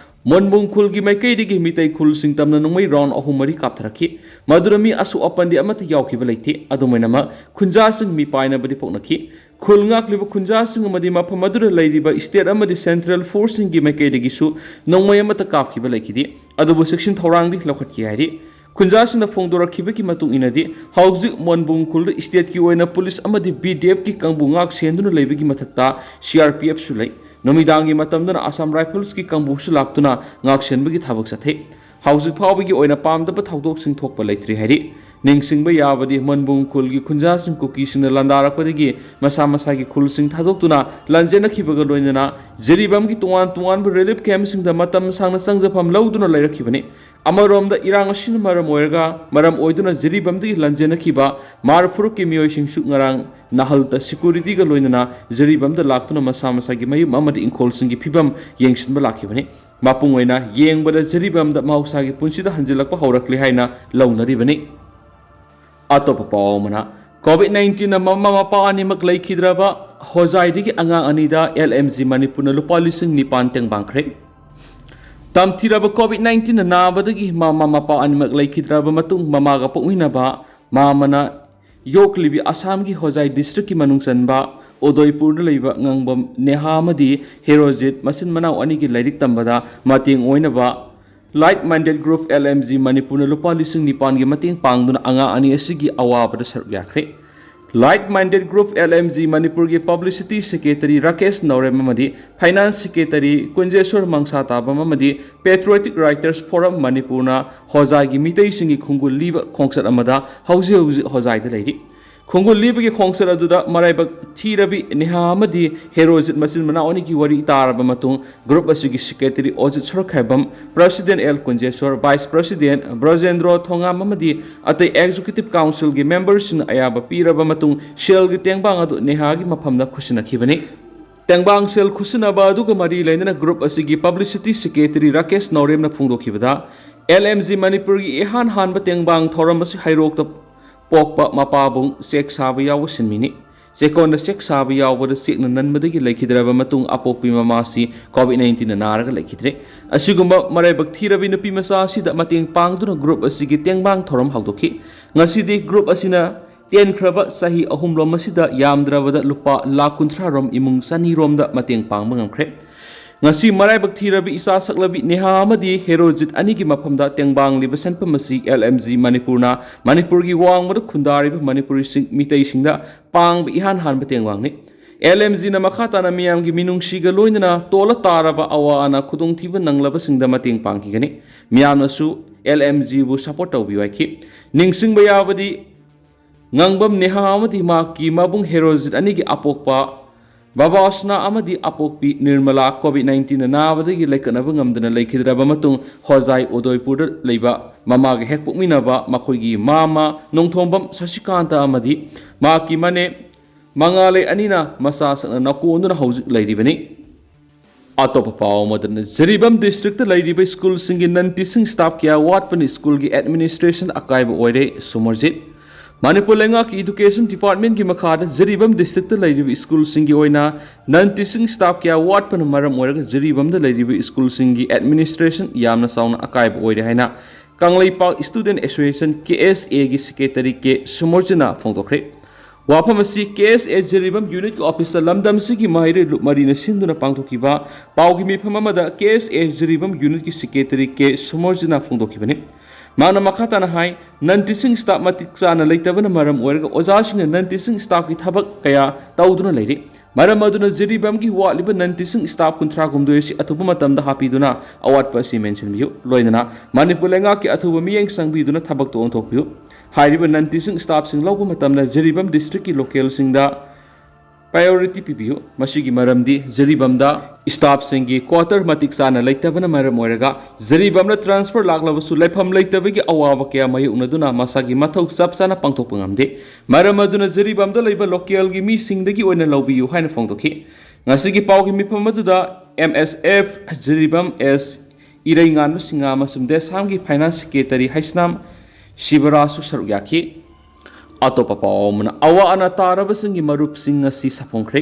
ꯃꯣꯟꯕꯨꯡ ꯈꯨꯜꯒꯤ ꯃꯥꯏꯀꯩꯗꯒꯤ ꯃꯤꯇꯩ ꯈꯨꯜꯁꯤꯡ ꯇꯝꯅ ꯅꯣꯡꯃꯩ ꯔꯥꯎꯟ ꯑꯍꯨꯝ ꯃꯔꯤ ꯀꯥꯞꯊꯔꯛꯈꯤ꯫ ꯃꯗꯨꯗ ꯃꯤ ꯑꯁꯣꯛ ꯑꯄꯟꯗꯤ ꯑꯃꯠꯇ ꯌꯥꯎꯈꯤꯕ ꯂꯩꯇꯦ꯫ ꯑꯗꯨꯝ ꯑꯣꯏꯅꯃꯛ, ꯈꯨꯟꯖꯥꯁꯤꯡ ꯃꯤꯄꯥꯏꯅꯕꯗꯤ ꯄꯣꯛꯅꯈꯤ꯫ ꯈꯨꯜ ꯉꯥꯛꯂꯤꯕ ꯈꯨꯟꯖꯥꯁꯤꯡ ꯑꯃꯗꯤ ꯃꯐꯝ ꯑꯗꯨꯗ ꯂꯩꯔꯤꯕ ꯁ꯭ꯇꯦꯠ ꯑꯃꯗꯤ ꯁꯦꯟꯇ꯭ꯔꯦꯜ ꯐꯣꯔꯁꯁꯤꯡꯒꯤ ꯃꯥꯏꯀꯩꯗꯒꯤꯁꯨ ꯅꯣꯡꯃꯩ ꯑꯃꯠꯇ ꯀꯥꯞꯈꯤꯕ ꯂꯩꯈꯤꯗꯦ꯫ ꯑꯗꯨꯕꯨ ꯆꯦꯛꯁꯤꯟ ꯊꯧꯔꯥꯡꯗꯤ ꯂꯧꯈꯠꯈꯤ ꯍꯥꯏꯔꯤ꯫ ꯈꯨꯟꯖꯥꯁꯤꯡꯅ ꯐꯣꯡꯗꯣꯔꯛꯈꯤꯕꯒꯤ ꯃꯇꯨꯡ ꯏꯟꯅꯗꯤ, ꯍꯧꯖꯤꯛ ꯃꯣꯟꯕꯨꯡ ꯈꯨꯜꯗ ꯁ꯭ꯇꯦꯠꯀꯤ ꯑꯣꯏꯅ ꯄꯨꯂꯤꯁ ꯑꯃꯗꯤ ꯕꯤ ꯗꯤ ꯑꯦꯐꯀꯤ ꯀꯥꯡꯕꯨ ꯉꯥꯛ ꯁꯦꯟꯗꯨꯅ ꯂꯩꯕꯒꯤ ꯃꯊꯛꯇ ꯁꯤ ꯑꯥꯔ ꯄꯤ ꯑꯦꯐꯁꯨ ꯂꯩ꯫ ꯅꯨꯃꯤꯗꯥꯡꯒꯤ ꯃꯇꯝꯗꯅ ꯑꯁꯥꯝ ꯔꯥꯏꯐꯜꯁꯀꯤ ꯀꯥꯡꯕꯨꯁꯨ ꯂꯥꯛꯇꯨꯅ ꯉꯥꯛ ꯁꯦꯟꯕꯒꯤ ꯊꯕꯛ ꯆꯠꯊꯩ꯫ ꯍꯧꯖꯤꯛ ꯐꯥꯎꯕꯒꯤ ꯑꯣꯏꯅ ꯄꯥꯝꯗꯕ ꯊꯧꯗꯣꯛꯁꯤꯡ ꯊꯣꯛꯄ ꯂꯩꯇ꯭ꯔꯤ ꯍꯥꯏꯔꯤ꯫ ꯅꯤꯡꯁꯤꯡꯕ ꯌꯥꯕꯗꯤ, ꯃꯣꯟꯕꯨꯡ ꯈꯨꯜꯒꯤ ꯈꯨꯟꯖꯥꯁꯤꯡ ꯀꯨꯀꯤꯁꯤꯡꯅ ꯂꯥꯟꯗꯥꯔꯛꯄꯗꯒꯤ ꯃꯁꯥ ꯃꯁꯥꯒꯤ ꯈꯨꯜꯁꯤꯡ ꯊꯥꯗꯣꯛꯇꯨꯅ ꯂꯥꯟꯖꯦꯟꯅꯈꯤꯕꯒ ꯂꯣꯏꯅꯅ ꯖꯤꯔꯤꯕꯥꯝꯒꯤ ꯇꯣꯉꯥꯟ ꯇꯣꯉꯥꯟꯕ ꯔꯤꯂꯤꯐ ꯀꯦꯝꯞꯁꯤꯡꯗ ꯃꯇꯝ ꯁꯥꯡꯅ ꯆꯪꯖꯐꯝ ꯂꯧꯗꯨꯅ ꯂꯩꯔꯛꯈꯤꯕꯅꯤ꯫ ꯑꯃꯔꯣꯝꯗ, ꯏꯔꯥꯡ ꯑꯁꯤꯅ ꯃꯔꯝ ꯑꯣꯏꯔꯒ, ꯃꯔꯝ ꯑꯣꯏꯗꯨꯅ ꯖꯤꯔꯤꯕꯥꯝꯗꯒꯤ ꯂꯥꯟꯖꯦꯟꯅꯈꯤꯕ ꯃꯥꯔ ꯐꯨꯔꯨꯞꯀꯤ ꯃꯤꯑꯣꯏꯁꯤꯡꯁꯨ ꯉꯔꯥꯡ ꯅꯍꯜꯇ ꯁꯦꯀ꯭ꯌꯨꯔꯤꯇꯤꯒ ꯂꯣꯏꯅꯅ ꯖꯤꯔꯤꯕꯥꯝꯗ ꯂꯥꯛꯇꯨꯅ ꯃꯁꯥ ꯃꯁꯥꯒꯤ ꯃꯌꯨꯝ ꯑꯃꯗꯤ ꯏꯪꯈꯣꯜꯁꯤꯡꯒꯤ ꯐꯤꯕꯝ ꯌꯦꯡꯁꯤꯟꯕ ꯂꯥꯛꯈꯤꯕꯅꯤ꯫ ꯃꯄꯨꯡ ꯑꯣꯏꯅ ꯌꯦꯡꯕꯗ ꯖꯤꯔꯤꯕꯥꯝꯗ ꯃꯍꯧꯁꯥꯒꯤ ꯄꯨꯟꯁꯤꯗ ꯍꯟꯖꯤꯜꯂꯛꯄ ꯍꯧꯔꯛꯂꯦ ꯍꯥꯏꯅ ꯂꯧꯅꯔꯤꯕꯅꯤ꯫ ꯑꯇꯣꯞꯄ ꯄꯥꯎ ꯑꯃꯅ, ꯀꯣꯚꯤꯗ ꯅꯥꯏꯟꯇꯤꯟꯅ ꯃꯃꯥ ꯃꯄꯥ ꯑꯅꯤꯃꯛ ꯂꯩꯈꯤꯗ꯭ꯔꯕ ꯍꯣꯖꯥꯏꯗꯒꯤ ꯑꯉꯥꯡ ꯑꯅꯤꯗ ꯑꯦꯜ ꯑꯦꯝ ꯖꯤ ꯃꯅꯤꯄꯨꯔꯅ ꯂꯨꯄꯥ ꯂꯤꯁꯤꯡ ꯅꯤꯄꯥꯟ ꯇꯦꯡꯕꯥꯡꯈ꯭ꯔꯦ꯫ ꯇꯝꯊꯤꯔꯕ ꯀꯣꯚꯤꯗ ꯅꯥꯏꯟꯇꯤꯟꯅ ꯅꯥꯕꯗꯒꯤ ꯃꯃꯥ ꯃꯄꯥ ꯑꯅꯤꯃꯛ ꯂꯩꯈꯤꯗ꯭ꯔꯕ ꯃꯇꯨꯡ, ꯃꯃꯥꯒ ꯄꯣꯛꯃꯤꯟꯅꯕ ꯃꯥꯃꯅ ꯌꯣꯛꯂꯤꯕꯤ ꯑꯁꯥꯝꯒꯤ ꯍꯣꯖꯥꯏ ꯗꯤꯁꯇ꯭ꯔꯤꯛꯀꯤ ꯃꯅꯨꯡ ꯆꯟꯕ ꯎꯗꯣꯏꯄꯨꯔꯗ ꯂꯩꯕ ꯉꯥꯡꯕꯝ ꯅꯦꯍꯥ ꯑꯃꯗꯤ ꯍꯦꯔꯣꯖꯤꯠ ꯃꯆꯤꯟ ꯃꯅꯥꯎ ꯑꯅꯤꯒꯤ ꯂꯥꯏꯔꯤꯛ ꯇꯝꯕꯗ ꯃꯇꯦꯡ ꯑꯣꯏꯅꯕ Like Minded Group L M G ꯃꯅꯤꯄꯨꯔꯅ ꯂꯨꯄꯥ ꯂꯤꯁꯤꯡ ꯅꯤꯄꯥꯟꯒꯤ ꯃꯇꯦꯡ ꯄꯥꯡꯗꯨꯅ ꯑꯉꯥꯡ ꯑꯅꯤ ꯑꯁꯤꯒꯤ ꯑꯋꯥꯕꯗ ꯁꯔꯨꯛ ꯌꯥꯈ꯭ꯔꯦ꯫ Like Minded Group L M G ꯃꯅꯤꯄꯨꯔꯒꯤ Publicity Secretary ꯔꯥꯀꯦꯁ ꯅꯧꯔꯦꯝ ꯑꯃꯗꯤ Finance Secretary ꯀꯨꯟꯖꯦꯁꯣꯔ ꯃꯪꯁꯥꯇꯥꯕꯝ ꯑꯃꯗꯤ Patriotic Writers Forum ꯃꯅꯤꯄꯨꯔꯅ ꯍꯣꯖꯥꯏꯒꯤ ꯃꯤꯇꯩꯁꯤꯡꯒꯤ ꯈꯣꯡꯒꯨꯜ ꯂꯤꯕ ꯈꯣꯡꯆꯠ ꯑꯃꯗ ꯍꯧꯖꯤꯛ ꯍꯧꯖꯤꯛ ꯍꯣꯖꯥꯏꯗ ꯂꯩꯔꯤ꯫ ꯈꯣꯡꯒꯨꯜ ꯂꯤꯕꯒꯤ ꯈꯣꯡꯆꯠ ꯑꯗꯨꯗ ꯃꯔꯥꯏꯕꯛ ꯊꯤꯔꯕꯤ ꯅꯦꯍꯥ ꯑꯃꯗꯤ ꯍꯦꯔꯣꯖꯤꯠ ꯃꯆꯤꯟ ꯃꯅꯥꯎ ꯑꯅꯤꯒꯤ ꯋꯥꯔꯤ ꯇꯥꯔꯕ ꯃꯇꯨꯡ, group ꯑꯁꯤꯒꯤ Secretary Ojit Sorkhaibam, President L Kunjesor, Vice President Brajendro Thongam ꯑꯃꯗꯤ ꯑꯇꯩ Executive Councilꯒꯤ memberꯁꯤꯡꯅ ꯑꯌꯥꯕ ꯄꯤꯔꯕ ꯃꯇꯨꯡ, ꯁꯦꯜꯒꯤ ꯇꯦꯡꯕꯥꯡ ꯑꯗꯨ ꯅꯦꯍꯥꯒꯤ ꯃꯐꯝꯗ ꯈꯨꯠꯁꯤꯟꯅꯈꯤꯕꯅꯤ꯫ ꯇꯦꯡꯕꯥꯡ ꯁꯦꯜ ꯈꯨꯠꯁꯤꯟꯅꯕ ꯑꯗꯨꯒ ꯃꯔꯤ ꯂꯩꯅꯅ group ꯑꯁꯤꯒꯤ Publicity Secretary Rakesh ꯅꯧꯔꯦꯝꯅ ꯐꯣꯡꯗꯣꯛꯈꯤꯕꯗ, L M G ꯃꯅꯤꯄꯨꯔꯒꯤ ꯏꯍꯥꯟ ꯍꯥꯟꯕ ꯇꯦꯡꯕꯥꯡ ꯊꯧꯔꯝ ꯑꯁꯤ ꯍꯩꯔꯣꯛꯇ ꯄꯣꯛꯄ ꯃꯄꯥꯕꯨꯡ ꯆꯦꯛ ꯁꯥꯕ ꯌꯥꯎꯕ ꯁꯤꯟꯃꯤꯅꯤ꯫ ꯆꯦꯛꯀꯣꯟꯗ ꯆꯦꯛ ꯁꯥꯕ ꯌꯥꯎꯕꯗ ꯆꯦꯛꯅ ꯅꯟꯕꯗꯒꯤ ꯂꯩꯈꯤꯗ꯭ꯔꯕ ꯃꯇꯨꯡ, ꯑꯄꯣꯛꯄꯤ ꯃꯃꯥꯁꯤ COVID nineteenꯅ ꯅꯥꯔꯒ ꯂꯩꯈꯤꯗ꯭ꯔꯦ꯫ ꯑꯁꯤꯒꯨꯝꯕ ꯃꯔꯥꯏꯕꯛ ꯊꯤꯔꯕꯤ ꯅꯨꯄꯤ ꯃꯆꯥ ꯑꯁꯤꯗ ꯃꯇꯦꯡ ꯄꯥꯡꯗꯨꯅ group ꯑꯁꯤꯒꯤ ꯇꯦꯡꯕꯥꯡ ꯊꯧꯔꯝ ꯍꯧꯗꯣꯛꯈꯤ꯫ ꯉꯁꯤꯗꯤ group ꯑꯁꯤꯅ ꯇꯦꯟꯈ꯭ꯔꯕ ꯆꯍꯤ ꯑꯍꯨꯝꯂꯣꯝ ꯑꯁꯤꯗ ꯌꯥꯝꯗ꯭ꯔꯕꯗ ꯂꯨꯄꯥ ꯂꯥꯈ ꯀꯨꯟꯊ꯭ꯔꯥ ꯔꯣꯝ ꯏꯃꯨꯡ ꯆꯅꯤ ꯔꯣꯝꯗ ꯃꯇꯦꯡ ꯄꯥꯡꯕ ꯉꯝꯈ꯭ꯔꯦ꯫ ꯉꯁꯤ ꯃꯔꯥꯏꯕꯛ ꯊꯤꯔꯕꯤ ꯏꯆꯥ ꯁꯛꯂꯕꯤ ꯅꯦꯍꯥ ꯑꯃꯗꯤ ꯍꯦꯔꯣꯖꯤꯠ ꯑꯅꯤꯒꯤ ꯃꯐꯝꯗ ꯇꯦꯡꯕꯥꯡꯂꯤꯕ ꯁꯦꯟꯐꯝ ꯑꯁꯤ L M G ꯃꯅꯤꯄꯨꯔꯅ ꯃꯅꯤꯄꯨꯔꯒꯤ ꯋꯥꯡꯃꯗ ꯈꯨꯟꯗꯥꯔꯤꯕ ꯃꯅꯤꯄꯨꯔꯤꯁꯤꯡ, ꯃꯤꯇꯩꯁꯤꯡꯗ ꯄꯥꯡꯕ ꯏꯍꯥꯟ ꯍꯥꯟꯕ ꯇꯦꯡꯕꯥꯡꯅꯤ꯫ L M Gꯅ ꯃꯈꯥ ꯇꯥꯅ ꯃꯤꯌꯥꯝꯒꯤ ꯃꯤꯅꯨꯡꯁꯤꯒ ꯂꯣꯏꯅꯅ ꯇꯣꯜꯂ ꯇꯥꯔꯕ ꯑꯋꯥ ꯑꯅꯥ ꯈꯨꯗꯣꯡꯊꯤꯕ ꯅꯪꯂꯕꯁꯤꯡꯗ ꯃꯇꯦꯡ ꯄꯥꯡꯈꯤꯒꯅꯤ꯫ ꯃꯤꯌꯥꯝꯅꯁꯨ L M Gꯕꯨ support ꯇꯧꯕꯤꯌꯨ ꯍꯥꯏꯈꯤ꯫ ꯅꯤꯡꯁꯤꯡꯕ ꯌꯥꯕꯗꯤ, ꯉꯥꯡꯕꯝ ꯅꯦꯍꯥ ꯑꯃꯗꯤ ꯃꯍꯥꯛꯀꯤ ꯃꯕꯨꯡ ꯍꯦꯔꯣꯖꯤꯠ ꯑꯅꯤꯒꯤ ꯑꯄꯣꯛꯄ ꯕꯕꯥꯁꯅꯥ ꯑꯃꯗꯤ ꯑꯄꯣꯛꯄꯤ ꯅꯤꯔꯃꯂꯥ COVID nineteenꯅ ꯅꯥꯕꯗꯒꯤ ꯂꯩꯀꯠꯅꯕ ꯉꯝꯗꯅ ꯂꯩꯈꯤꯗ꯭ꯔꯕ ꯃꯇꯨꯡ, ꯍꯣꯖꯥꯏ ꯎꯗꯣꯏꯄꯨꯔꯗ ꯂꯩꯕ ꯃꯃꯥꯒ ꯍꯦꯛ ꯄꯣꯛꯃꯤꯟꯅꯕ ꯃꯈꯣꯏꯒꯤ ꯃꯥꯃ ꯅꯣꯡꯊꯣꯝꯕꯝ ꯁꯁꯤꯀꯥꯟꯇ ꯑꯃꯗꯤ ꯃꯍꯥꯛꯀꯤ ꯃꯅꯦ ꯃꯉꯥꯂꯩ ꯑꯅꯤꯅ ꯃꯆꯥ ꯁꯛꯅ ꯅꯀꯣꯟꯗꯨꯅ ꯍꯧꯖꯤꯛ ꯂꯩꯔꯤꯕꯅꯤ꯫ ꯑꯇꯣꯞꯄ ꯄꯥꯎ ꯑꯃꯗꯅ, ꯖꯤꯔꯤꯕꯥꯝ districtꯇ ꯂꯩꯔꯤꯕ schoolꯁꯤꯡꯒꯤ non teaching staff ꯀꯌꯥ ꯋꯥꯠꯄꯅ schoolꯒꯤ administration ꯑꯀꯥꯏꯕ ꯑꯣꯏꯔꯦ, ꯁꯨꯃꯔꯖꯤꯠ꯫ ꯃꯅꯤꯄꯨꯔ ꯂꯩꯉꯥꯛꯀꯤ education departmentꯀꯤ ꯃꯈꯥꯗ ꯖꯤꯔꯤꯕꯥꯝ districtꯇ ꯂꯩꯔꯤꯕ schoolꯁꯤꯡꯒꯤ ꯑꯣꯏꯅ non teaching staff ꯀꯌꯥ ꯋꯥꯠꯄꯅ ꯃꯔꯝ ꯑꯣꯏꯔꯒ ꯖꯤꯔꯤꯕꯥꯝꯗ ꯂꯩꯔꯤꯕ schoolꯁꯤꯡꯒꯤ administration ꯌꯥꯝꯅ ꯆꯥꯎꯅ ꯑꯀꯥꯏꯕ ꯑꯣꯏꯔꯦ ꯍꯥꯏꯅ ꯀꯪꯂꯩꯄꯥꯛ Student Association, KSAꯒꯤ secretary ꯀꯦ ꯁꯨꯃꯔꯖꯤꯠꯅ ꯐꯣꯡꯗꯣꯛꯈ꯭ꯔꯦ꯫ ꯋꯥꯐꯝ ꯑꯁꯤ ꯀꯦ ꯑꯦꯁ ꯑꯦ ꯖꯤꯔꯤꯕꯥꯝ ꯌꯨꯅꯤꯠꯀꯤ ꯑꯣꯐꯤꯁꯇ ꯂꯝꯗꯝꯁꯤꯒꯤ ꯃꯍꯩꯔꯣꯏ ꯂꯨꯞ ꯃꯔꯤꯅ ꯁꯤꯟꯗꯨꯅ ꯄꯥꯡꯊꯣꯛꯈꯤꯕ ꯄꯥꯎꯒꯤ ꯃꯤꯐꯝ ꯑꯃꯗ ꯀꯦ ꯑꯦꯁ ꯑꯦ ꯖꯤꯔꯤꯕꯥꯝ ꯌꯨꯅꯤꯠꯀꯤ ꯁꯦꯀ꯭ꯔꯦꯇꯔꯤ ꯀꯦ ꯁꯨꯃꯔꯖꯤꯅ ꯐꯣꯡꯗꯣꯛꯈꯤꯕꯅꯤ꯫ ꯃꯥꯅ ꯃꯈꯥ ꯇꯥꯅ ꯍꯥꯏ, ꯅꯟ ꯇꯤꯆꯤꯡ ꯁ꯭ꯇꯥꯐ ꯃꯇꯤꯛ ꯆꯥꯅ ꯂꯩꯇꯕꯅ ꯃꯔꯝ ꯑꯣꯏꯔꯒ ꯑꯣꯖꯥꯁꯤꯡꯅ ꯅꯟ ꯇꯤꯆꯤꯡ ꯁ꯭ꯇꯥꯐꯀꯤ ꯊꯕꯛ ꯀꯌꯥ ꯇꯧꯗꯨꯅ ꯂꯩꯔꯤ꯫ ꯃꯔꯝ ꯑꯗꯨꯅ ꯖꯤꯔꯤꯕꯥꯝꯒꯤ ꯋꯥꯠꯂꯤꯕ ꯅꯟ ꯇꯤꯆꯤꯡ ꯁ꯭ꯇꯥꯐ ꯀꯨꯟꯊ꯭ꯔꯥ ꯍꯨꯝꯗꯣꯏ ꯑꯁꯤ ꯑꯊꯨꯕ ꯃꯇꯝꯗ ꯍꯥꯞꯄꯤꯗꯨꯅ ꯑꯋꯥꯠꯄ ꯑꯁꯤ ꯃꯦꯟꯁꯤꯟꯕꯤꯌꯨ꯫ ꯂꯣꯏꯅꯅ ꯃꯅꯤꯄꯨꯔ ꯂꯩꯉꯥꯛꯀꯤ ꯑꯊꯨꯕ ꯃꯤꯠꯌꯦꯡ ꯆꯪꯕꯤꯗꯨꯅ ꯊꯕꯛꯇꯨ ꯑꯣꯟꯊꯣꯛꯄꯤꯌꯨ꯫ ꯍꯥꯏꯔꯤꯕ ꯅꯟ ꯇꯤꯆꯤꯡ ꯁ꯭ꯇꯥꯐꯁꯤꯡ ꯂꯧꯕ ꯃꯇꯝꯗ ꯖꯤꯔꯤꯕꯥꯝ ꯗꯤꯁꯇ꯭ꯔꯤꯛꯀꯤ ꯂꯣꯀꯦꯜꯁꯤꯡꯗ ꯄ꯭ꯔꯥꯏꯌꯣꯔꯤꯇꯤ ꯄꯤꯕꯤꯌꯨ꯫ ꯃꯁꯤꯒꯤ ꯃꯔꯝꯗꯤ ꯖꯤꯔꯤꯕꯥꯝꯗ ꯁ꯭ꯇꯥꯐꯁꯤꯡꯒꯤ ꯀ꯭ꯋꯥꯇꯔ ꯃꯇꯤꯛ ꯆꯥꯅ ꯂꯩꯇꯕꯅ ꯃꯔꯝ ꯑꯣꯏꯔꯒ ꯖꯤꯔꯤꯕꯥꯝꯗ ꯇ꯭ꯔꯥꯟꯁꯐꯔ ꯂꯥꯛꯂꯕꯁꯨ ꯂꯩꯐꯝ ꯂꯩꯇꯕꯒꯤ ꯑꯋꯥꯕ ꯀꯌꯥ ꯃꯥꯌꯣꯛꯅꯗꯨꯅ ꯃꯁꯥꯒꯤ ꯃꯊꯧ ꯆꯞ ꯆꯥꯅ ꯄꯥꯡꯊꯣꯛꯄ ꯉꯝꯗꯦ꯫ ꯃꯔꯝ ꯑꯗꯨꯅ ꯖꯤꯔꯤꯕꯥꯝꯗ ꯂꯩꯕ ꯂꯣꯀꯦꯜꯒꯤ ꯃꯤꯁꯤꯡꯗꯒꯤ ꯑꯣꯏꯅ ꯂꯧꯕꯤꯌꯨ ꯍꯥꯏꯅ ꯐꯣꯡꯗꯣꯛꯈꯤ꯫ ꯉꯁꯤꯒꯤ ꯄꯥꯎꯒꯤ ꯃꯤꯐꯝ ꯑꯗꯨꯗ ꯑꯦꯝ ꯑꯦꯁ ꯑꯦꯐ ꯖꯤꯔꯤꯕꯥꯝ ꯑꯦꯁ ꯏꯔꯩꯉꯥꯟꯕ ꯁꯤꯡꯍ ꯑꯃꯁꯨꯡ ꯗꯦꯁꯥꯝꯒꯤ ꯐꯥꯏꯅꯥꯟꯁ ꯁꯦꯀ꯭ꯔꯦꯇꯔꯤ ꯍꯩꯁꯅꯥꯝ ꯁꯤꯕꯔꯥꯖꯁꯨ ꯁꯔꯨꯛ ꯌꯥꯈꯤ꯫ ꯑꯇꯣꯞꯄ ꯄꯥꯎ ꯑꯃꯅ, ꯑꯋꯥ ꯑꯅꯥ ꯇꯥꯔꯕꯁꯤꯡꯒꯤ ꯃꯔꯨꯞꯁꯤꯡ ꯉꯁꯤ ꯁꯥꯐꯣꯡꯈ꯭ꯔꯦ꯫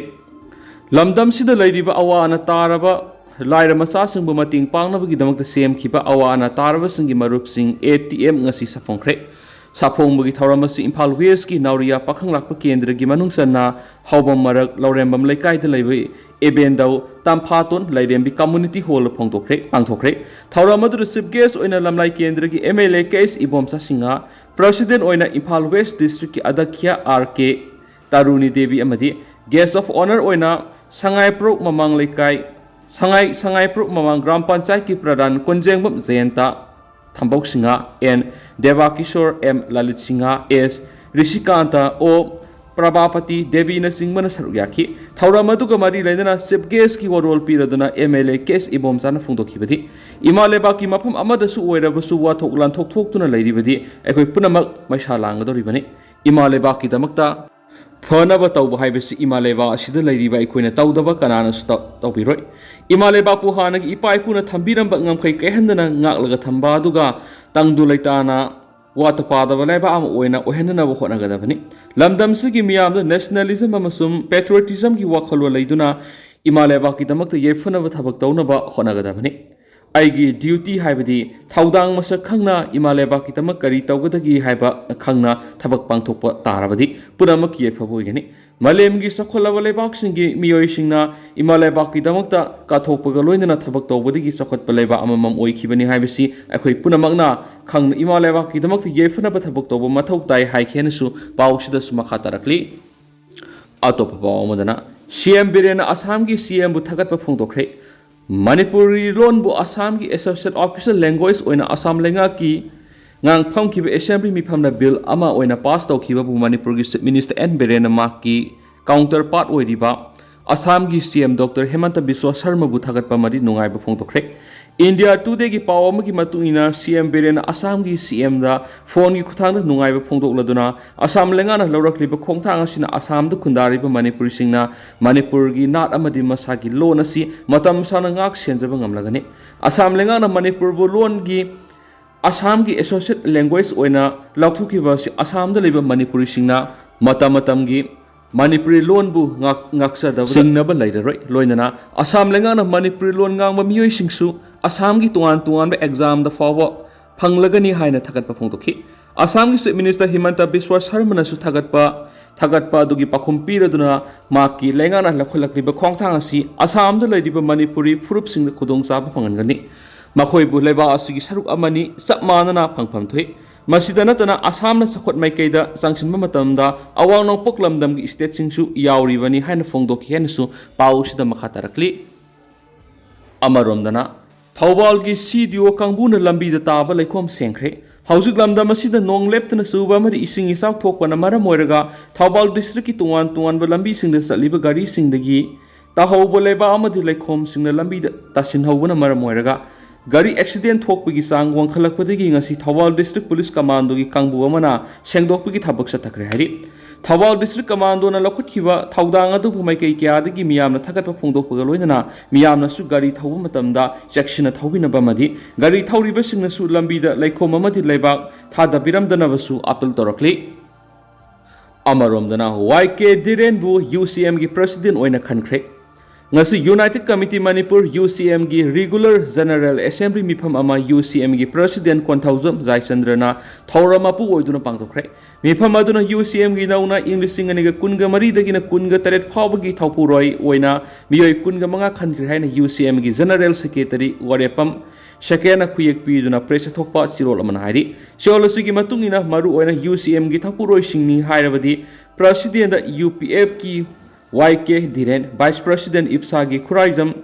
ꯂꯝꯗꯝꯁꯤꯗ ꯂꯩꯔꯤꯕ ꯑꯋꯥ ꯑꯅꯥ ꯇꯥꯔꯕ ꯂꯥꯏꯔ ꯃꯆꯥꯁꯤꯡꯕꯨ ꯃꯇꯦꯡ ꯄꯥꯡꯅꯕꯒꯤꯗꯃꯛꯇ ꯁꯦꯝꯈꯤꯕ ꯑꯋꯥ ꯑꯅꯥ ꯇꯥꯔꯕꯁꯤꯡꯒꯤ ꯃꯔꯨꯞꯁꯤꯡ ꯑꯦ ꯇꯤ ꯑꯦꯝ ꯉꯁꯤ ꯁꯥꯐꯣꯡꯈ꯭ꯔꯦ꯫ ꯁꯥꯐꯣꯡꯕꯒꯤ ꯊꯧꯔꯝ ꯑꯁꯤ ꯏꯝꯐꯥꯜ ꯋꯦꯁꯀꯤ ꯅꯥꯎꯔꯤꯌꯥ ꯄꯥꯈꯪ ꯂꯥꯛꯄ ꯀꯦꯟꯗ꯭ꯔꯒꯤ ꯃꯅꯨꯡ ꯆꯟꯅ ꯍꯥꯎꯕꯝ ꯃꯔꯛ ꯂꯧꯔꯦꯝꯕꯝ ꯂꯩꯀꯥꯏꯗ ꯂꯩꯕ ꯑꯦꯕꯦꯟꯗꯧ ꯇꯝꯐꯥꯇꯣꯟ ꯂꯥꯏꯔꯦꯝꯕꯤ ꯀꯝꯃꯨꯅꯤꯇꯤ ꯍꯣꯜꯗ ꯐꯣꯡꯗꯣꯛꯈ꯭ꯔꯦ, ꯄꯥꯡꯊꯣꯛꯈ꯭ꯔꯦ꯫ ꯊꯧꯔꯝ ꯑꯗꯨꯗ ꯆꯤꯐ ꯒꯦꯁ ꯑꯣꯏꯅ ꯂꯝꯂꯥꯏ ꯀꯦꯟꯗ꯭ꯔꯒꯤ M L A K S Ibomcha Singh, president ꯑꯣꯏꯅ ꯏꯝꯐꯥꯜ ꯋꯦꯁ ꯗꯤꯁꯇ꯭ꯔꯤꯛꯀꯤ ꯑꯗ꯭ꯌꯛꯁ ꯑꯥꯔ ꯀꯦ ꯇꯥꯔꯨꯅꯤ ꯗꯦꯕꯤ ꯑꯃꯗꯤ ꯒꯦꯁ ꯑꯣꯐ ꯑꯣꯅꯔ ꯑꯣꯏꯅ ꯁꯉꯥꯏꯄ꯭ꯔꯧ ꯃꯃꯥꯡ ꯂꯩꯀꯥꯏ, ꯁꯉꯥꯏ, ꯁꯉꯥꯏꯄ꯭ꯔꯧ ꯃꯃꯥꯡ ꯒ꯭ꯔꯥꯝ ꯄꯟꯆꯥꯌꯠꯀꯤ ꯄ꯭ꯔꯙꯥꯟ ꯀꯣꯟꯖꯦꯡꯕꯝ ꯖꯌꯟꯇ, ꯊꯝꯕꯧ ꯁꯤꯡꯍ, ꯑꯦꯟ ꯗꯦꯕꯥꯀꯤꯁꯣꯔ, ꯑꯦꯝ ꯂꯂꯤꯠ ꯁꯤꯡꯍ, ꯑꯦꯁ ꯔꯤꯁꯤꯀꯥꯟꯇ, ꯑꯣ ꯄ꯭ꯔꯚꯥꯄꯇꯤ ꯗꯦꯕꯤꯅꯆꯤꯡꯕꯅ ꯁꯔꯨꯛ ꯌꯥꯈꯤ꯫ ꯊꯧꯔꯝ ꯑꯗꯨꯒ ꯃꯔꯤ ꯂꯩꯅꯅ ꯆꯤꯐ ꯒꯦꯁꯀꯤ ꯋꯥꯔꯣꯜ ꯄꯤꯔꯗꯨꯅ ꯑꯦꯝ ꯑꯦꯜ ꯑꯦ ꯀꯦ ꯑꯦꯁ ꯏꯕꯣꯝꯆꯥꯅ ꯐꯣꯡꯗꯣꯛꯈꯤꯕꯗꯤ, ꯏꯃꯥ ꯂꯩꯕꯥꯛꯀꯤ ꯃꯐꯝ ꯑꯃꯗꯁꯨ ꯑꯣꯏꯔꯕꯁꯨ ꯋꯥꯊꯣꯛ ꯂꯥꯟꯊꯣꯛ ꯊꯣꯛꯇꯨꯅ ꯂꯩꯔꯤꯕꯗꯤ ꯑꯩꯈꯣꯏ ꯄꯨꯝꯅꯃꯛ ꯃꯩꯁꯥ ꯂꯥꯡꯒꯗꯧꯔꯤꯕꯅꯤ꯫ ꯏꯃꯥ ꯂꯩꯕꯥꯛꯀꯤꯗꯃꯛꯇ ꯐꯅꯕ ꯇꯧꯕ ꯍꯥꯏꯕꯁꯤ ꯏꯃꯥ ꯂꯩꯕꯥꯛ ꯑꯁꯤꯗ ꯂꯩꯔꯤꯕ ꯑꯩꯈꯣꯏꯅ ꯇꯧꯗꯕ ꯀꯅꯥꯅꯁꯨ ꯇꯧ-, ꯇꯧꯕꯤꯔꯣꯏ꯫ ꯏꯃꯥ ꯂꯩꯕꯥꯛꯄꯨ ꯍꯥꯟꯅꯒꯤ ꯏꯄꯥ ꯏꯄꯨꯅ ꯊꯝꯕꯤꯔꯝꯕ ꯉꯝꯈꯩ ꯀꯥꯏꯍꯟꯗꯅ ꯉꯥꯛꯂꯒ ꯊꯝꯕ ꯑꯗꯨꯒ ꯇꯪꯗꯨ ꯂꯩꯇꯥꯅ ꯋꯥꯠꯇ ꯄꯥꯗꯕ ꯂꯩꯕꯥꯛ ꯑꯃ ꯑꯣꯏꯅ ꯑꯣꯏꯍꯟꯅꯅꯕ ꯍꯣꯠꯅꯒꯗꯕꯅꯤ꯫ ꯂꯝꯗꯝꯁꯤꯒꯤ ꯃꯤꯌꯥꯝꯗ ꯅꯦꯁꯅꯦꯂꯤꯖꯝ ꯑꯃꯁꯨꯡ ꯄꯦꯇ꯭ꯔꯤꯌꯣꯇꯤꯖꯝꯒꯤ ꯋꯥꯈꯜꯂꯣꯟ ꯂꯩꯗꯨꯅ ꯏꯃꯥ ꯂꯩꯕꯥꯛꯀꯤꯗꯃꯛꯇ ꯌꯥꯏꯐꯅꯕ ꯊꯕꯛ ꯇꯧꯅꯕ ꯍꯣꯠꯅꯒꯗꯕꯅꯤ꯫ ꯑꯩꯒꯤ duty ꯍꯥꯏꯕꯗꯤ ꯊꯧꯗꯥꯡ ꯃꯁꯛ ꯈꯪꯅ ꯏꯃꯥ ꯂꯩꯕꯥꯛꯀꯤꯗꯃꯛ ꯀꯔꯤ ꯇꯧꯒꯗꯒꯦ ꯍꯥꯏꯕ ꯈꯪꯅ ꯊꯕꯛ ꯄꯥꯡꯊꯣꯛꯄ ꯇꯥꯔꯕꯗꯤ ꯄꯨꯝꯅꯃꯛꯀꯤ ꯌꯥꯏꯐꯕ ꯑꯣꯏꯒꯅꯤ꯫ ꯃꯥꯂꯦꯝꯒꯤ ꯆꯥꯎꯈꯠꯂꯕ ꯂꯩꯕꯥꯛꯁꯤꯡꯒꯤ ꯃꯤꯑꯣꯏꯁꯤꯡꯅ ꯏꯃꯥ ꯂꯩꯕꯥꯛꯀꯤꯗꯃꯛꯇ ꯀꯠꯊꯣꯛꯄꯒ ꯂꯣꯏꯅꯅ ꯊꯕꯛ ꯇꯧꯕꯗꯒꯤ ꯆꯥꯎꯈꯠꯄ ꯂꯩꯕꯥꯛ ꯑꯃꯃꯝ ꯑꯣꯏꯈꯤꯕꯅꯤ ꯍꯥꯏꯕꯁꯤ ꯑꯩꯈꯣꯏ ꯄꯨꯝꯅꯃꯛꯅ ꯈꯪꯅ ꯏꯃꯥ ꯂꯩꯕꯥꯛꯀꯤꯗꯃꯛꯇ ꯌꯥꯏꯐꯅꯕ ꯊꯕꯛ ꯇꯧꯕ ꯃꯊꯧ ꯇꯥꯏ ꯍꯥꯏꯈꯤ ꯍꯥꯏꯅꯁꯨ ꯄꯥꯎꯁꯤꯗꯁꯨ ꯃꯈꯥ ꯇꯥꯔꯛꯂꯤ꯫ ꯑꯇꯣꯞꯄ ꯄꯥꯎ ꯑꯃꯗꯅ, ꯁꯤ ꯑꯦꯝ ꯕꯤꯔꯦꯟꯅ ꯑꯁꯥꯝꯒꯤ ꯁꯤ ꯑꯦꯝꯕꯨ ꯊꯥꯒꯠꯄ ꯐꯣꯡꯗꯣꯛꯈ꯭ꯔꯦ꯫ ꯃꯅꯤꯄꯨꯔꯤ ꯂꯣꯟꯕꯨ ꯑꯁꯥꯝꯒꯤ associate official language ꯑꯣꯏꯅ ꯑꯁꯥꯝ ꯂꯩꯉꯥꯛꯀꯤ ꯉꯥꯡ ꯐꯝꯈꯤꯕ assembly ꯃꯤꯐꯝꯅ bill ꯑꯃ ꯑꯣꯏꯅ pass ꯇꯧꯈꯤꯕꯕꯨ ꯃꯅꯤꯄꯨꯔꯒꯤ Chief Minister ꯑꯦꯟ ꯕꯤꯔꯦꯟꯅ ꯃꯍꯥꯛꯀꯤ counterpart ꯑꯣꯏꯔꯤꯕ ꯑꯁꯥꯝꯒꯤ ꯁꯤ ꯑꯦꯝ ꯗꯣꯛꯇꯔ ꯍꯦꯃꯟꯇ ꯕꯤꯁ꯭ꯋ ꯁꯔꯃꯕꯨ ꯊꯥꯒꯠꯄ ꯑꯃꯗꯤ ꯅꯨꯡꯉꯥꯏꯕ ꯐꯣꯡꯗꯣꯛꯈ꯭ꯔꯦ꯫ India Today ꯒꯤ ꯄꯥꯎ ꯑꯃꯒꯤ ꯃꯇꯨꯡ ꯏꯟꯅ, ꯁꯤ ꯑꯦꯝ ꯕꯤꯔꯦꯟꯅ ꯑꯁꯥꯝꯒꯤ ꯁꯤ ꯑꯦꯝꯗ phoneꯒꯤ ꯈꯨꯠꯊꯥꯡꯗ ꯅꯨꯡꯉꯥꯏꯕ ꯐꯣꯡꯗꯣꯛꯂꯗꯨꯅ, ꯑꯁꯥꯝ ꯂꯩꯉꯥꯛꯅ ꯂꯧꯔꯛꯂꯤꯕ ꯈꯣꯡꯊꯥꯡ ꯑꯁꯤꯅ ꯑꯁꯥꯝꯗ ꯈꯨꯟꯗꯥꯔꯤꯕ ꯃꯅꯤꯄꯨꯔꯤꯁꯤꯡꯅ ꯃꯅꯤꯄꯨꯔꯒꯤ ꯅꯥꯠ ꯑꯃꯗꯤ ꯃꯁꯥꯒꯤ ꯂꯣꯟ ꯑꯁꯤ ꯃꯇꯝ ꯁꯥꯡꯅ ꯉꯥꯛ ꯁꯦꯟꯖꯕ ꯉꯝꯂꯒꯅꯤ꯫ ꯑꯁꯥꯝ ꯂꯩꯉꯥꯛꯅ ꯃꯅꯤꯄꯨꯔꯕꯨ ꯂꯣꯟꯒꯤ ꯑꯁꯥꯝꯒꯤ associate language ꯑꯣꯏꯅ ꯂꯥꯎꯊꯣꯛꯈꯤꯕ ꯑꯁꯤ ꯑꯁꯥꯝꯗ ꯂꯩꯕ ꯃꯅꯤꯄꯨꯔꯤꯁꯤꯡꯅ ꯃꯇꯝ ꯃꯇꯝꯒꯤ ꯃꯅꯤꯄꯨꯔꯤ ꯂꯣꯟꯕꯨ ꯉꯥꯛ-, ꯉꯥꯛꯆꯗꯕꯗ ꯆꯤꯡꯅꯕ ꯂꯩꯔꯔꯣꯏ꯫ ꯂꯣꯏꯅꯅ ꯑꯁꯥꯝ ꯂꯩꯉꯥꯛꯅ ꯃꯅꯤꯄꯨꯔꯤ ꯂꯣꯟ ꯉꯥꯡꯕ ꯃꯤꯑꯣꯏꯁꯤꯡꯁꯨ ꯑꯁꯥꯝꯒꯤ ꯇꯣꯉꯥꯟ ꯇꯣꯉꯥꯟꯕ examꯗ ꯐꯥꯎꯕ ꯐꯪꯂꯒꯅꯤ ꯍꯥꯏꯅ ꯊꯥꯒꯠꯄ ꯐꯣꯡꯗꯣꯛꯈꯤ꯫ ꯑꯁꯥꯝꯒꯤ Chief Minister ꯍꯤꯃꯟꯇ ꯕꯤꯁ꯭ꯋ ꯁꯔꯃꯅꯁꯨ ꯊꯥꯒꯠꯄ, ꯊꯥꯒꯠꯄ ꯑꯗꯨꯒꯤ ꯄꯥꯎꯈꯨꯝ ꯄꯤꯔꯗꯨꯅ ꯃꯍꯥꯛꯀꯤ ꯂꯩꯉꯥꯛꯅ ꯂꯧꯈꯠꯂꯛꯂꯤꯕ ꯈꯣꯡꯊꯥꯡ ꯑꯁꯤ ꯑꯁꯥꯝꯗ ꯂꯩꯔꯤꯕ ꯃꯅꯤꯄꯨꯔꯤ ꯐꯨꯔꯨꯞꯁꯤꯡꯗ ꯈꯨꯗꯣꯡꯆꯥꯕ ꯐꯪꯍꯟꯒꯅꯤ꯫ ꯃꯈꯣꯏꯕꯨ ꯂꯩꯕꯥꯛ ꯑꯁꯤꯒꯤ ꯁꯔꯨꯛ ꯑꯃꯅꯤ, ꯆꯞ ꯃꯥꯟꯅꯅ ꯐꯪꯐꯝ ꯊꯣꯛꯏ꯫ ꯃꯁꯤꯗ ꯅꯠꯇꯅ ꯑꯁꯥꯝꯅ ꯆꯥꯎꯈꯠ ꯃꯥꯏꯀꯩꯗ ꯆꯪꯁꯤꯟꯕ ꯃꯇꯝꯗ ꯑꯋꯥꯡ ꯅꯣꯡꯄꯣꯛ ꯂꯝꯗꯝꯒꯤ stateꯁꯤꯡꯁꯨ ꯌꯥꯎꯔꯤꯕꯅꯤ ꯍꯥꯏꯅ ꯐꯣꯡꯗꯣꯛꯈꯤ ꯍꯥꯏꯅꯁꯨ ꯄꯥꯎ ꯑꯁꯤꯗ ꯃꯈꯥ ꯇꯥꯔꯛꯂꯤ꯫ ꯑꯃꯔꯣꯝꯗꯅ, ꯊꯧꯕꯥꯜꯒꯤ ꯁꯤ ꯗꯤ ꯑꯣ ꯀꯥꯡꯕꯨꯅ ꯂꯝꯕꯤꯗ ꯇꯥꯕ ꯂꯩꯈꯣꯝ ꯁꯦꯡꯈ꯭ꯔꯦ꯫ ꯍꯧꯖꯤꯛ ꯂꯝꯗꯝ ꯑꯁꯤꯗ ꯅꯣꯡ ꯂꯦꯞꯇꯅ ꯆꯨꯕ ꯑꯃꯗꯤ ꯏꯁꯤꯡ ꯏꯆꯥꯎ ꯊꯣꯛꯄꯅ ꯃꯔꯝ ꯑꯣꯏꯔꯒ ꯊꯧꯕꯥꯜ districtꯀꯤ ꯇꯣꯉꯥꯟ ꯇꯣꯉꯥꯟꯕ ꯂꯝꯕꯤꯁꯤꯡꯗ ꯆꯠꯂꯤꯕ ꯒꯥꯔꯤꯁꯤꯡꯗꯒꯤ ꯇꯥꯍꯧꯕ ꯂꯩꯕꯥꯛ ꯑꯃꯗꯤ ꯂꯩꯈꯣꯝꯁꯤꯡꯅ ꯂꯝꯕꯤꯗ ꯇꯥꯁꯤꯟꯍꯧꯕꯅ ꯃꯔꯝ ꯑꯣꯏꯔꯒ ꯒꯥꯔꯤ accident ꯊꯣꯛꯄꯒꯤ ꯆꯥꯡ ꯋꯥꯡꯈꯠꯂꯛꯄꯗꯒꯤ ꯉꯁꯤ ꯊꯧꯕꯥꯜ district police commandꯣꯒꯤ ꯀꯥꯡꯕꯨ ꯑꯃꯅ ꯁꯦꯡꯗꯣꯛꯄꯒꯤ ꯊꯕꯛ ꯆꯠꯊꯈ꯭ꯔꯦ ꯍꯥꯏꯔꯤ꯫ ꯊꯧꯕꯥꯜ district commandꯣꯅ ꯂꯧꯈꯠꯈꯤꯕ ꯊꯧꯗꯥꯡ ꯑꯗꯨꯕꯨ ꯃꯥꯏꯀꯩ ꯀꯌꯥꯗꯒꯤ ꯃꯤꯌꯥꯝꯅ ꯊꯥꯒꯠꯄ ꯐꯣꯡꯗꯣꯛꯄꯒ ꯂꯣꯏꯅꯅ ꯃꯤꯌꯥꯝꯅꯁꯨ ꯒꯥꯔꯤ ꯊꯧꯕ ꯃꯇꯝꯗ ꯆꯦꯛꯁꯤꯟꯅ ꯊꯧꯕꯤꯅꯕ ꯑꯃꯗꯤ ꯒꯥꯔꯤ ꯊꯧꯔꯤꯕꯁꯤꯡꯅꯁꯨ ꯂꯝꯕꯤꯗ ꯂꯩꯈꯣꯝ ꯑꯃꯗꯤ ꯂꯩꯕꯥꯛ ꯊꯥꯗꯕꯤꯔꯝꯗꯅꯕꯁꯨ appeal ꯇꯧꯔꯛꯂꯤ꯫ ꯑꯃꯔꯣꯝꯗꯅ, ꯋꯥꯏ ꯀꯦ ꯙꯤꯔꯦꯟꯕꯨ ꯌꯨ ꯁꯤ ꯑꯦꯝꯒꯤ president ꯑꯣꯏꯅ ꯈꯟꯈ꯭ꯔꯦ꯫ ꯉꯁꯤ United Committee Manipur, UCMꯒꯤ Regular General Assembly ꯃꯤꯐꯝ ꯑꯃ UCMꯒꯤ President ꯀꯣꯟꯊꯧꯖꯝ ꯖꯥꯏꯆꯟꯗ꯭ꯔꯅ ꯊꯧꯔꯝ ꯃꯄꯨ ꯑꯣꯏꯗꯨꯅ ꯄꯥꯡꯊꯣꯛꯈ꯭ꯔꯦ꯫ ꯃꯤꯐꯝ ꯑꯗꯨꯅ UCMꯒꯤ ꯅꯧꯅ ꯏꯪ ꯂꯤꯁꯤꯡ ꯑꯅꯤꯒ ꯀꯨꯟꯒ ꯃꯔꯤꯗꯒꯤꯅ ꯀꯨꯟꯒ ꯇꯔꯦꯠ ꯐꯥꯎꯕꯒꯤ ꯊꯧꯄꯨꯔꯣꯏ ꯑꯣꯏꯅ ꯃꯤꯑꯣꯏ ꯀꯨꯟꯒ ꯃꯉꯥ ꯈꯟꯈ꯭ꯔꯦ ꯍꯥꯏꯅ UCMꯒꯤ General Secretary ꯋꯥꯔꯦꯄꯝ ꯁꯦꯀꯦꯅ ꯈꯨꯌꯦꯛ ꯄꯤꯗꯨꯅ press ꯊꯣꯛꯄ ꯆꯦꯔꯣꯜ ꯑꯃꯅ ꯍꯥꯏꯔꯤ꯫ ꯆꯦꯔꯣꯜ ꯑꯁꯤꯒꯤ ꯃꯇꯨꯡ ꯏꯟꯅ ꯃꯔꯨꯑꯣꯏꯅ UCMꯒꯤ ꯊꯧꯄꯨꯔꯣꯏꯁꯤꯡꯅꯤ ꯍꯥꯏꯔꯕꯗꯤ Presidentꯗ UPFꯀꯤ Y K Dhiren, Vice President ꯏꯞꯁꯥꯒꯤ ꯈꯨꯔꯥꯏꯖꯝ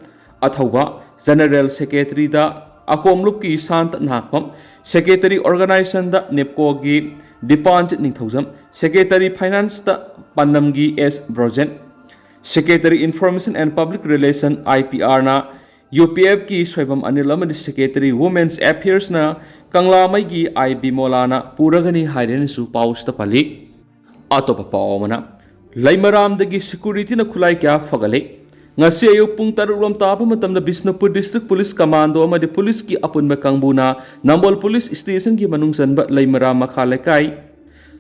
ꯑꯊꯧꯕ, General Secretaryꯗ ꯑꯀꯣꯝꯂꯨꯞꯀꯤ ꯁꯥꯟꯇ ꯅꯥꯍꯛꯄꯝ, Secretary Organizationꯗ ꯅꯦꯞꯀꯣꯒꯤ ꯗꯤꯄꯥꯟꯖꯤꯠ ꯅꯤꯡꯊꯧꯖꯝ, Secretary Financeꯇ ꯄꯥꯟꯅꯝꯒꯤ S Brojen, Secretary Information and Public Relation, IPRꯅ UPFꯀꯤ ꯁꯣꯏꯕꯝ ꯑꯅꯤꯜ ꯑꯃꯗꯤ Secretary Women's Affairsꯅ ꯀꯪꯂꯥꯃꯩꯒꯤ ꯑꯥꯏ ꯕꯤꯃꯣꯂꯥꯅ ꯄꯨꯔꯒꯅꯤ ꯍꯥꯏꯔꯦꯅꯁꯨ ꯄꯥꯎꯁꯤꯗ ꯄꯜꯂꯤ꯫ ꯑꯇꯣꯞꯄ ꯄꯥꯎ ꯑꯃꯅ, ꯂꯩꯃꯔꯥꯝꯗꯒꯤ securityꯅ ꯈꯨꯠꯂꯥꯏ ꯀꯌꯥ ꯐꯒꯠꯂꯦ꯫ ꯉꯁꯤ ꯑꯌꯨꯛ ꯄꯨꯡ ꯇꯔꯨꯛ ꯔꯣꯝ ꯇꯥꯕ ꯃꯇꯝꯗ ꯕꯤꯁꯅꯨꯄꯨꯔ District Police Commando ꯑꯃꯗꯤ policeꯀꯤ ꯑꯄꯨꯟꯕ ꯀꯥꯡꯕꯨꯅ ꯅꯝꯕꯣꯜ Police Stationꯒꯤ ꯃꯅꯨꯡ ꯆꯟꯕ ꯂꯩꯃꯔꯥꯝ ꯃꯈꯥ ꯂꯩꯀꯥꯏ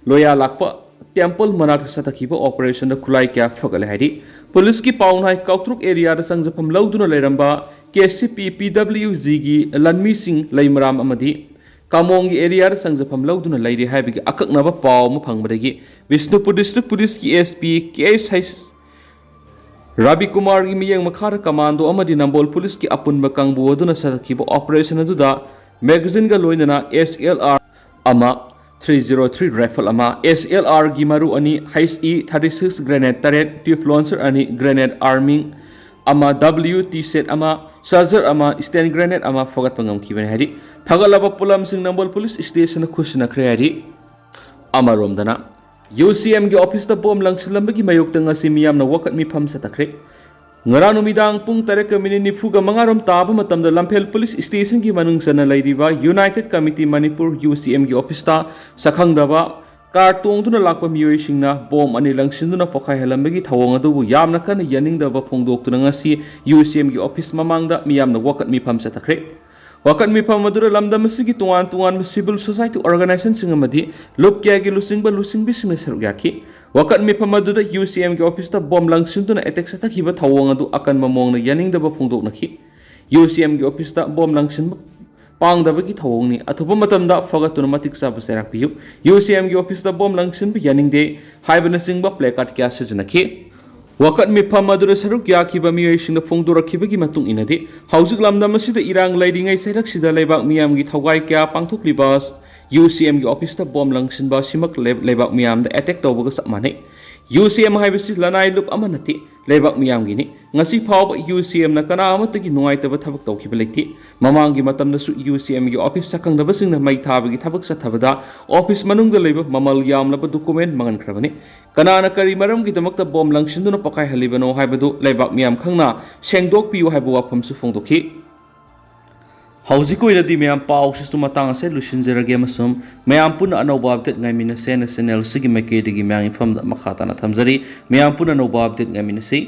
ꯂꯣꯌꯥ ꯂꯥꯛꯄ temple ꯃꯅꯥꯛꯇ ꯆꯠꯊꯈꯤꯕ operationꯗ ꯈꯨꯠꯂꯥꯏ ꯀꯌꯥ ꯐꯒꯠꯂꯦ ꯍꯥꯏꯔꯤ꯫ Policeꯀꯤ ꯄꯥꯎꯅ ꯍꯥꯏ, ꯀꯥꯎꯇ꯭ꯔꯨꯛ areaꯗ ꯆꯪꯖꯐꯝ ꯂꯧꯗꯨꯅ ꯂꯩꯔꯝꯕ KCP PWGꯒꯤ ꯂꯟꯃꯤꯁꯤꯡ ꯂꯩꯃꯔꯥꯝ ꯑꯃꯗꯤ ꯀꯥꯃꯣꯡꯒꯤ areaꯗ ꯆꯪꯖꯐꯝ ꯂꯧꯗꯨꯅ ꯂꯩꯔꯤ ꯍꯥꯏꯕꯒꯤ ꯑꯀꯛꯅꯕ ꯄꯥꯎ ꯑꯃ ꯐꯪꯕꯗꯒꯤ ꯕꯤꯁꯅꯨꯄꯨꯔ District Policeꯀꯤ SP ꯀꯦ ꯑꯦꯁ ꯍꯩꯁ ꯔꯕꯤꯀꯨꯃꯥꯔꯒꯤ ꯃꯤꯠꯌꯦꯡ ꯃꯈꯥꯗ commando ꯑꯃꯗꯤ ꯅꯝꯕꯣꯜ policeꯀꯤ ꯑꯄꯨꯟꯕ ꯀꯥꯡꯕꯨ ꯑꯗꯨꯅ ꯆꯠꯊꯈꯤꯕ operationꯗꯨꯗ magazineꯒ ꯂꯣꯏꯅꯅ SLR ꯑꯃ, three zero three rifle ꯑꯃ, SLRꯒꯤ ꯃꯔꯨ ꯑꯅꯤ, HE thirty six grenade ꯇꯔꯦꯠ, tube launcher ꯑꯅꯤ, grenade arming ꯑꯃ, WT set ꯑꯃ, charger ꯑꯃ, stand grenade ꯑꯃ ꯐꯒꯠꯄ ꯉꯝꯈꯤꯕꯅꯤ ꯍꯥꯏꯔꯤ꯫ ꯐꯒꯠꯂꯕ ꯄꯣꯠꯂꯝꯁꯤꯡ ꯅꯝꯕꯣꯜ police stationꯗ ꯈꯨꯠꯁꯤꯟꯅꯈ꯭ꯔꯦ ꯍꯥꯏꯔꯤ꯫ ꯑꯃꯔꯣꯝꯗꯅ, UCMꯒꯤ officeꯇ bomb ꯂꯪꯁꯤꯜꯂꯝꯕꯒꯤ ꯃꯥꯌꯣꯛꯇ ꯉꯁꯤ ꯃꯤꯌꯥꯝꯅ ꯋꯥꯀꯠ ꯃꯤꯐꯝ ꯆꯠꯊꯈ꯭ꯔꯦ꯫ ꯉꯔꯥꯡ ꯅꯨꯃꯤꯗꯥꯡ ꯄꯨꯡ ꯇꯔꯦꯠꯀ minute ꯅꯤꯐꯨꯒ ꯃꯉꯥ ꯔꯣꯝ ꯇꯥꯕ ꯃꯇꯝꯗ ꯂꯝꯐꯦꯜ police stationꯒꯤ ꯃꯅꯨꯡ ꯆꯟꯅ ꯂꯩꯔꯤꯕ United Committee Manipur, UCMꯒꯤ officeꯇ ꯁꯛꯈꯪꯗꯕ car ꯇꯣꯡꯗꯨꯅ ꯂꯥꯛꯄ ꯃꯤꯑꯣꯏꯁꯤꯡꯅ bomb ꯑꯅꯤ ꯂꯪꯁꯤꯟꯗꯨꯅ ꯄꯣꯈꯥꯏꯍꯜꯂꯝꯕꯒꯤ ꯊꯧꯑꯣꯡ ꯑꯗꯨꯕꯨ ꯌꯥꯝꯅ ꯀꯟꯅ ꯌꯥꯅꯤꯡꯗꯕ ꯐꯣꯡꯗꯣꯛꯇꯨꯅ ꯉꯁꯤ UCMꯒꯤ office ꯃꯃꯥꯡꯗ ꯃꯤꯌꯥꯝꯅ ꯋꯥꯀꯠ ꯃꯤꯐꯝ ꯆꯠꯊꯈ꯭ꯔꯦ꯫ ꯋꯥꯀꯠ ꯃꯤꯐꯝ ꯑꯗꯨꯗ ꯂꯝꯗꯝ ꯑꯁꯤꯒꯤ ꯇꯣꯉꯥꯟ ꯇꯣꯉꯥꯟꯕ civil society organizationꯁꯤꯡ ꯑꯃꯗꯤ ꯂꯨꯞ ꯀꯌꯥꯒꯤ ꯂꯨꯆꯤꯡꯕ ꯂꯨꯆꯤꯡꯕꯤꯁꯤꯡꯅ ꯁꯔꯨꯛ ꯌꯥꯈꯤ꯫ ꯋꯥꯀꯠ ꯃꯤꯐꯝ ꯑꯗꯨꯗ ꯌꯨ ꯁꯤ ꯑꯦꯝꯒꯤ ꯑꯣꯐꯤꯁꯇ ꯕꯣꯝ ꯂꯪꯁꯤꯟꯗꯨꯅ ꯑꯦꯇꯦꯛ ꯆꯠꯊꯈꯤꯕ ꯊꯧꯑꯣꯡ ꯑꯗꯨ ꯑꯀꯟꯕ ꯃꯑꯣꯡꯗ ꯌꯥꯅꯤꯡꯗꯕ ꯐꯣꯡꯗꯣꯛꯅꯈꯤ꯫ ꯌꯨ ꯁꯤ ꯑꯦꯝꯒꯤ ꯑꯣꯐꯤꯁꯇ ꯕꯣꯝ ꯂꯪꯁꯤꯟꯕ ꯄꯥꯡꯗꯕꯒꯤ ꯊꯧꯑꯣꯡꯅꯤ꯫ ꯑꯊꯨꯕ ꯃꯇꯝꯗ ꯐꯒꯠꯇꯨꯅ ꯃꯇꯤꯛ ꯆꯥꯕ ꯆꯩꯔꯥꯛ ꯄꯤꯌꯨ꯫ ꯌꯨ ꯁꯤ ꯑꯦꯝꯒꯤ ꯑꯣꯐꯤꯁꯇ ꯕꯣꯝ ꯂꯪꯁꯤꯟꯕ ꯌꯥꯅꯤꯡꯗꯦ ꯍꯥꯏꯕꯅꯆꯤꯡꯕ ꯄ꯭ꯂꯦꯀꯥꯔꯗ ꯀꯌꯥ ꯁꯤꯖꯤꯟꯅꯈꯤ꯫ ꯋꯥꯀꯠ ꯃꯤꯐꯝ ꯑꯗꯨꯗ ꯁꯔꯨꯛ ꯌꯥꯈꯤꯕ ꯃꯤꯑꯣꯏꯁꯤꯡꯅ ꯐꯣꯡꯗꯣꯔꯛꯈꯤꯕꯒꯤ ꯃꯇꯨꯡ ꯏꯟꯅꯗꯤ, ꯍꯧꯖꯤꯛ ꯂꯝꯗꯝ ꯑꯁꯤꯗ ꯏꯔꯥꯡ ꯂꯩꯔꯤꯉꯩ ꯆꯩꯔꯛꯁꯤꯗ ꯂꯩꯕꯥꯛ ꯃꯤꯌꯥꯝꯒꯤ ꯊꯧꯒꯥꯏ ꯀꯌꯥ ꯄꯥꯡꯊꯣꯛꯂꯤꯕ ꯌꯨ ꯁꯤ ꯑꯦꯝꯒꯤ ꯑꯣꯐꯤꯁꯇ ꯕꯣꯝ ꯂꯪꯁꯤꯟꯕ ꯑꯁꯤꯃꯛ ꯂꯩ-, ꯂꯩꯕꯥꯛ ꯃꯤꯌꯥꯝꯗ ꯑꯦꯇꯦꯛ ꯇꯧꯕꯒ ꯆꯞ ꯃꯥꯟꯅꯩ꯫ ꯌꯨ ꯁꯤ ꯑꯦꯝ ꯍꯥꯏꯕꯁꯤ ꯂꯅꯥꯏ ꯂꯨꯞ ꯑꯃ ꯅꯠꯇꯦ, ꯂꯩꯕꯥꯛ ꯃꯤꯌꯥꯝꯒꯤꯅꯤ꯫ ꯉꯁꯤ ꯐꯥꯎꯕ ꯌꯨ ꯁꯤ ꯑꯦꯝꯅ ꯀꯅꯥ ꯑꯃꯠꯇꯒꯤ ꯅꯨꯡꯉꯥꯏꯇꯕ ꯊꯕꯛ ꯇꯧꯈꯤꯕ ꯂꯩꯇꯦ꯫ ꯃꯃꯥꯡꯒꯤ ꯃꯇꯝꯗꯁꯨ ꯌꯨ ꯁꯤ ꯑꯦꯝꯒꯤ ꯑꯣꯐꯤꯁ ꯁꯛꯈꯪꯗꯕꯁꯤꯡꯅ ꯃꯩ ꯊꯥꯕꯒꯤ ꯊꯕꯛ ꯆꯠꯊꯕꯗ ꯑꯣꯐꯤꯁ ꯃꯅꯨꯡꯗ ꯂꯩꯕ ꯃꯃꯜ ꯌꯥꯝꯂꯕ ꯗꯣꯀꯨꯃꯦꯟ ꯃꯥꯡꯍꯟꯈ꯭ꯔꯕꯅꯤ꯫ ꯀꯅꯥꯅ ꯀꯔꯤ ꯃꯔꯝꯒꯤꯗꯃꯛꯇ ꯕꯣꯝ ꯂꯪꯁꯤꯟꯗꯨꯅ ꯄꯣꯈꯥꯏꯍꯜꯂꯤꯕꯅꯣ ꯍꯥꯏꯕꯗꯨ ꯂꯩꯕꯥꯛ ꯃꯤꯌꯥꯝ ꯈꯪꯅ ꯁꯦꯡꯗꯣꯛꯄꯤꯌꯨ ꯍꯥꯏꯕ ꯋꯥꯐꯝꯁꯨ ꯐꯣꯡꯗꯣꯛꯈꯤ꯫ ꯍꯧꯖꯤꯛ ꯑꯣꯏꯅꯗꯤ ꯃꯌꯥꯝ ꯄꯥꯎꯁꯤꯁꯨ ꯃꯇꯥꯡ ꯑꯁꯤꯗ ꯂꯣꯏꯁꯤꯟꯖꯔꯒꯦ ꯑꯃꯁꯨꯡ ꯃꯌꯥꯝ ꯄꯨꯟꯅ ꯑꯅꯧꯕ ꯑꯞꯗꯦꯠ ꯉꯥꯏꯃꯤꯟꯅꯁꯦ ꯍꯥꯏꯅ ꯆꯦꯅꯦꯜ ꯑꯁꯤꯒꯤ ꯃꯥꯏꯀꯩꯗꯒꯤ ꯃꯌꯥꯝꯒꯤ ꯃꯐꯝꯗ ꯃꯈꯥ ꯇꯥꯅ ꯊꯝꯖꯔꯤ꯫ ꯃꯌꯥꯝ ꯄꯨꯟꯅ ꯑꯅꯧꯕ ꯑꯞꯗꯦꯠ ꯉꯥꯏꯃꯤꯟꯅꯁꯤ꯫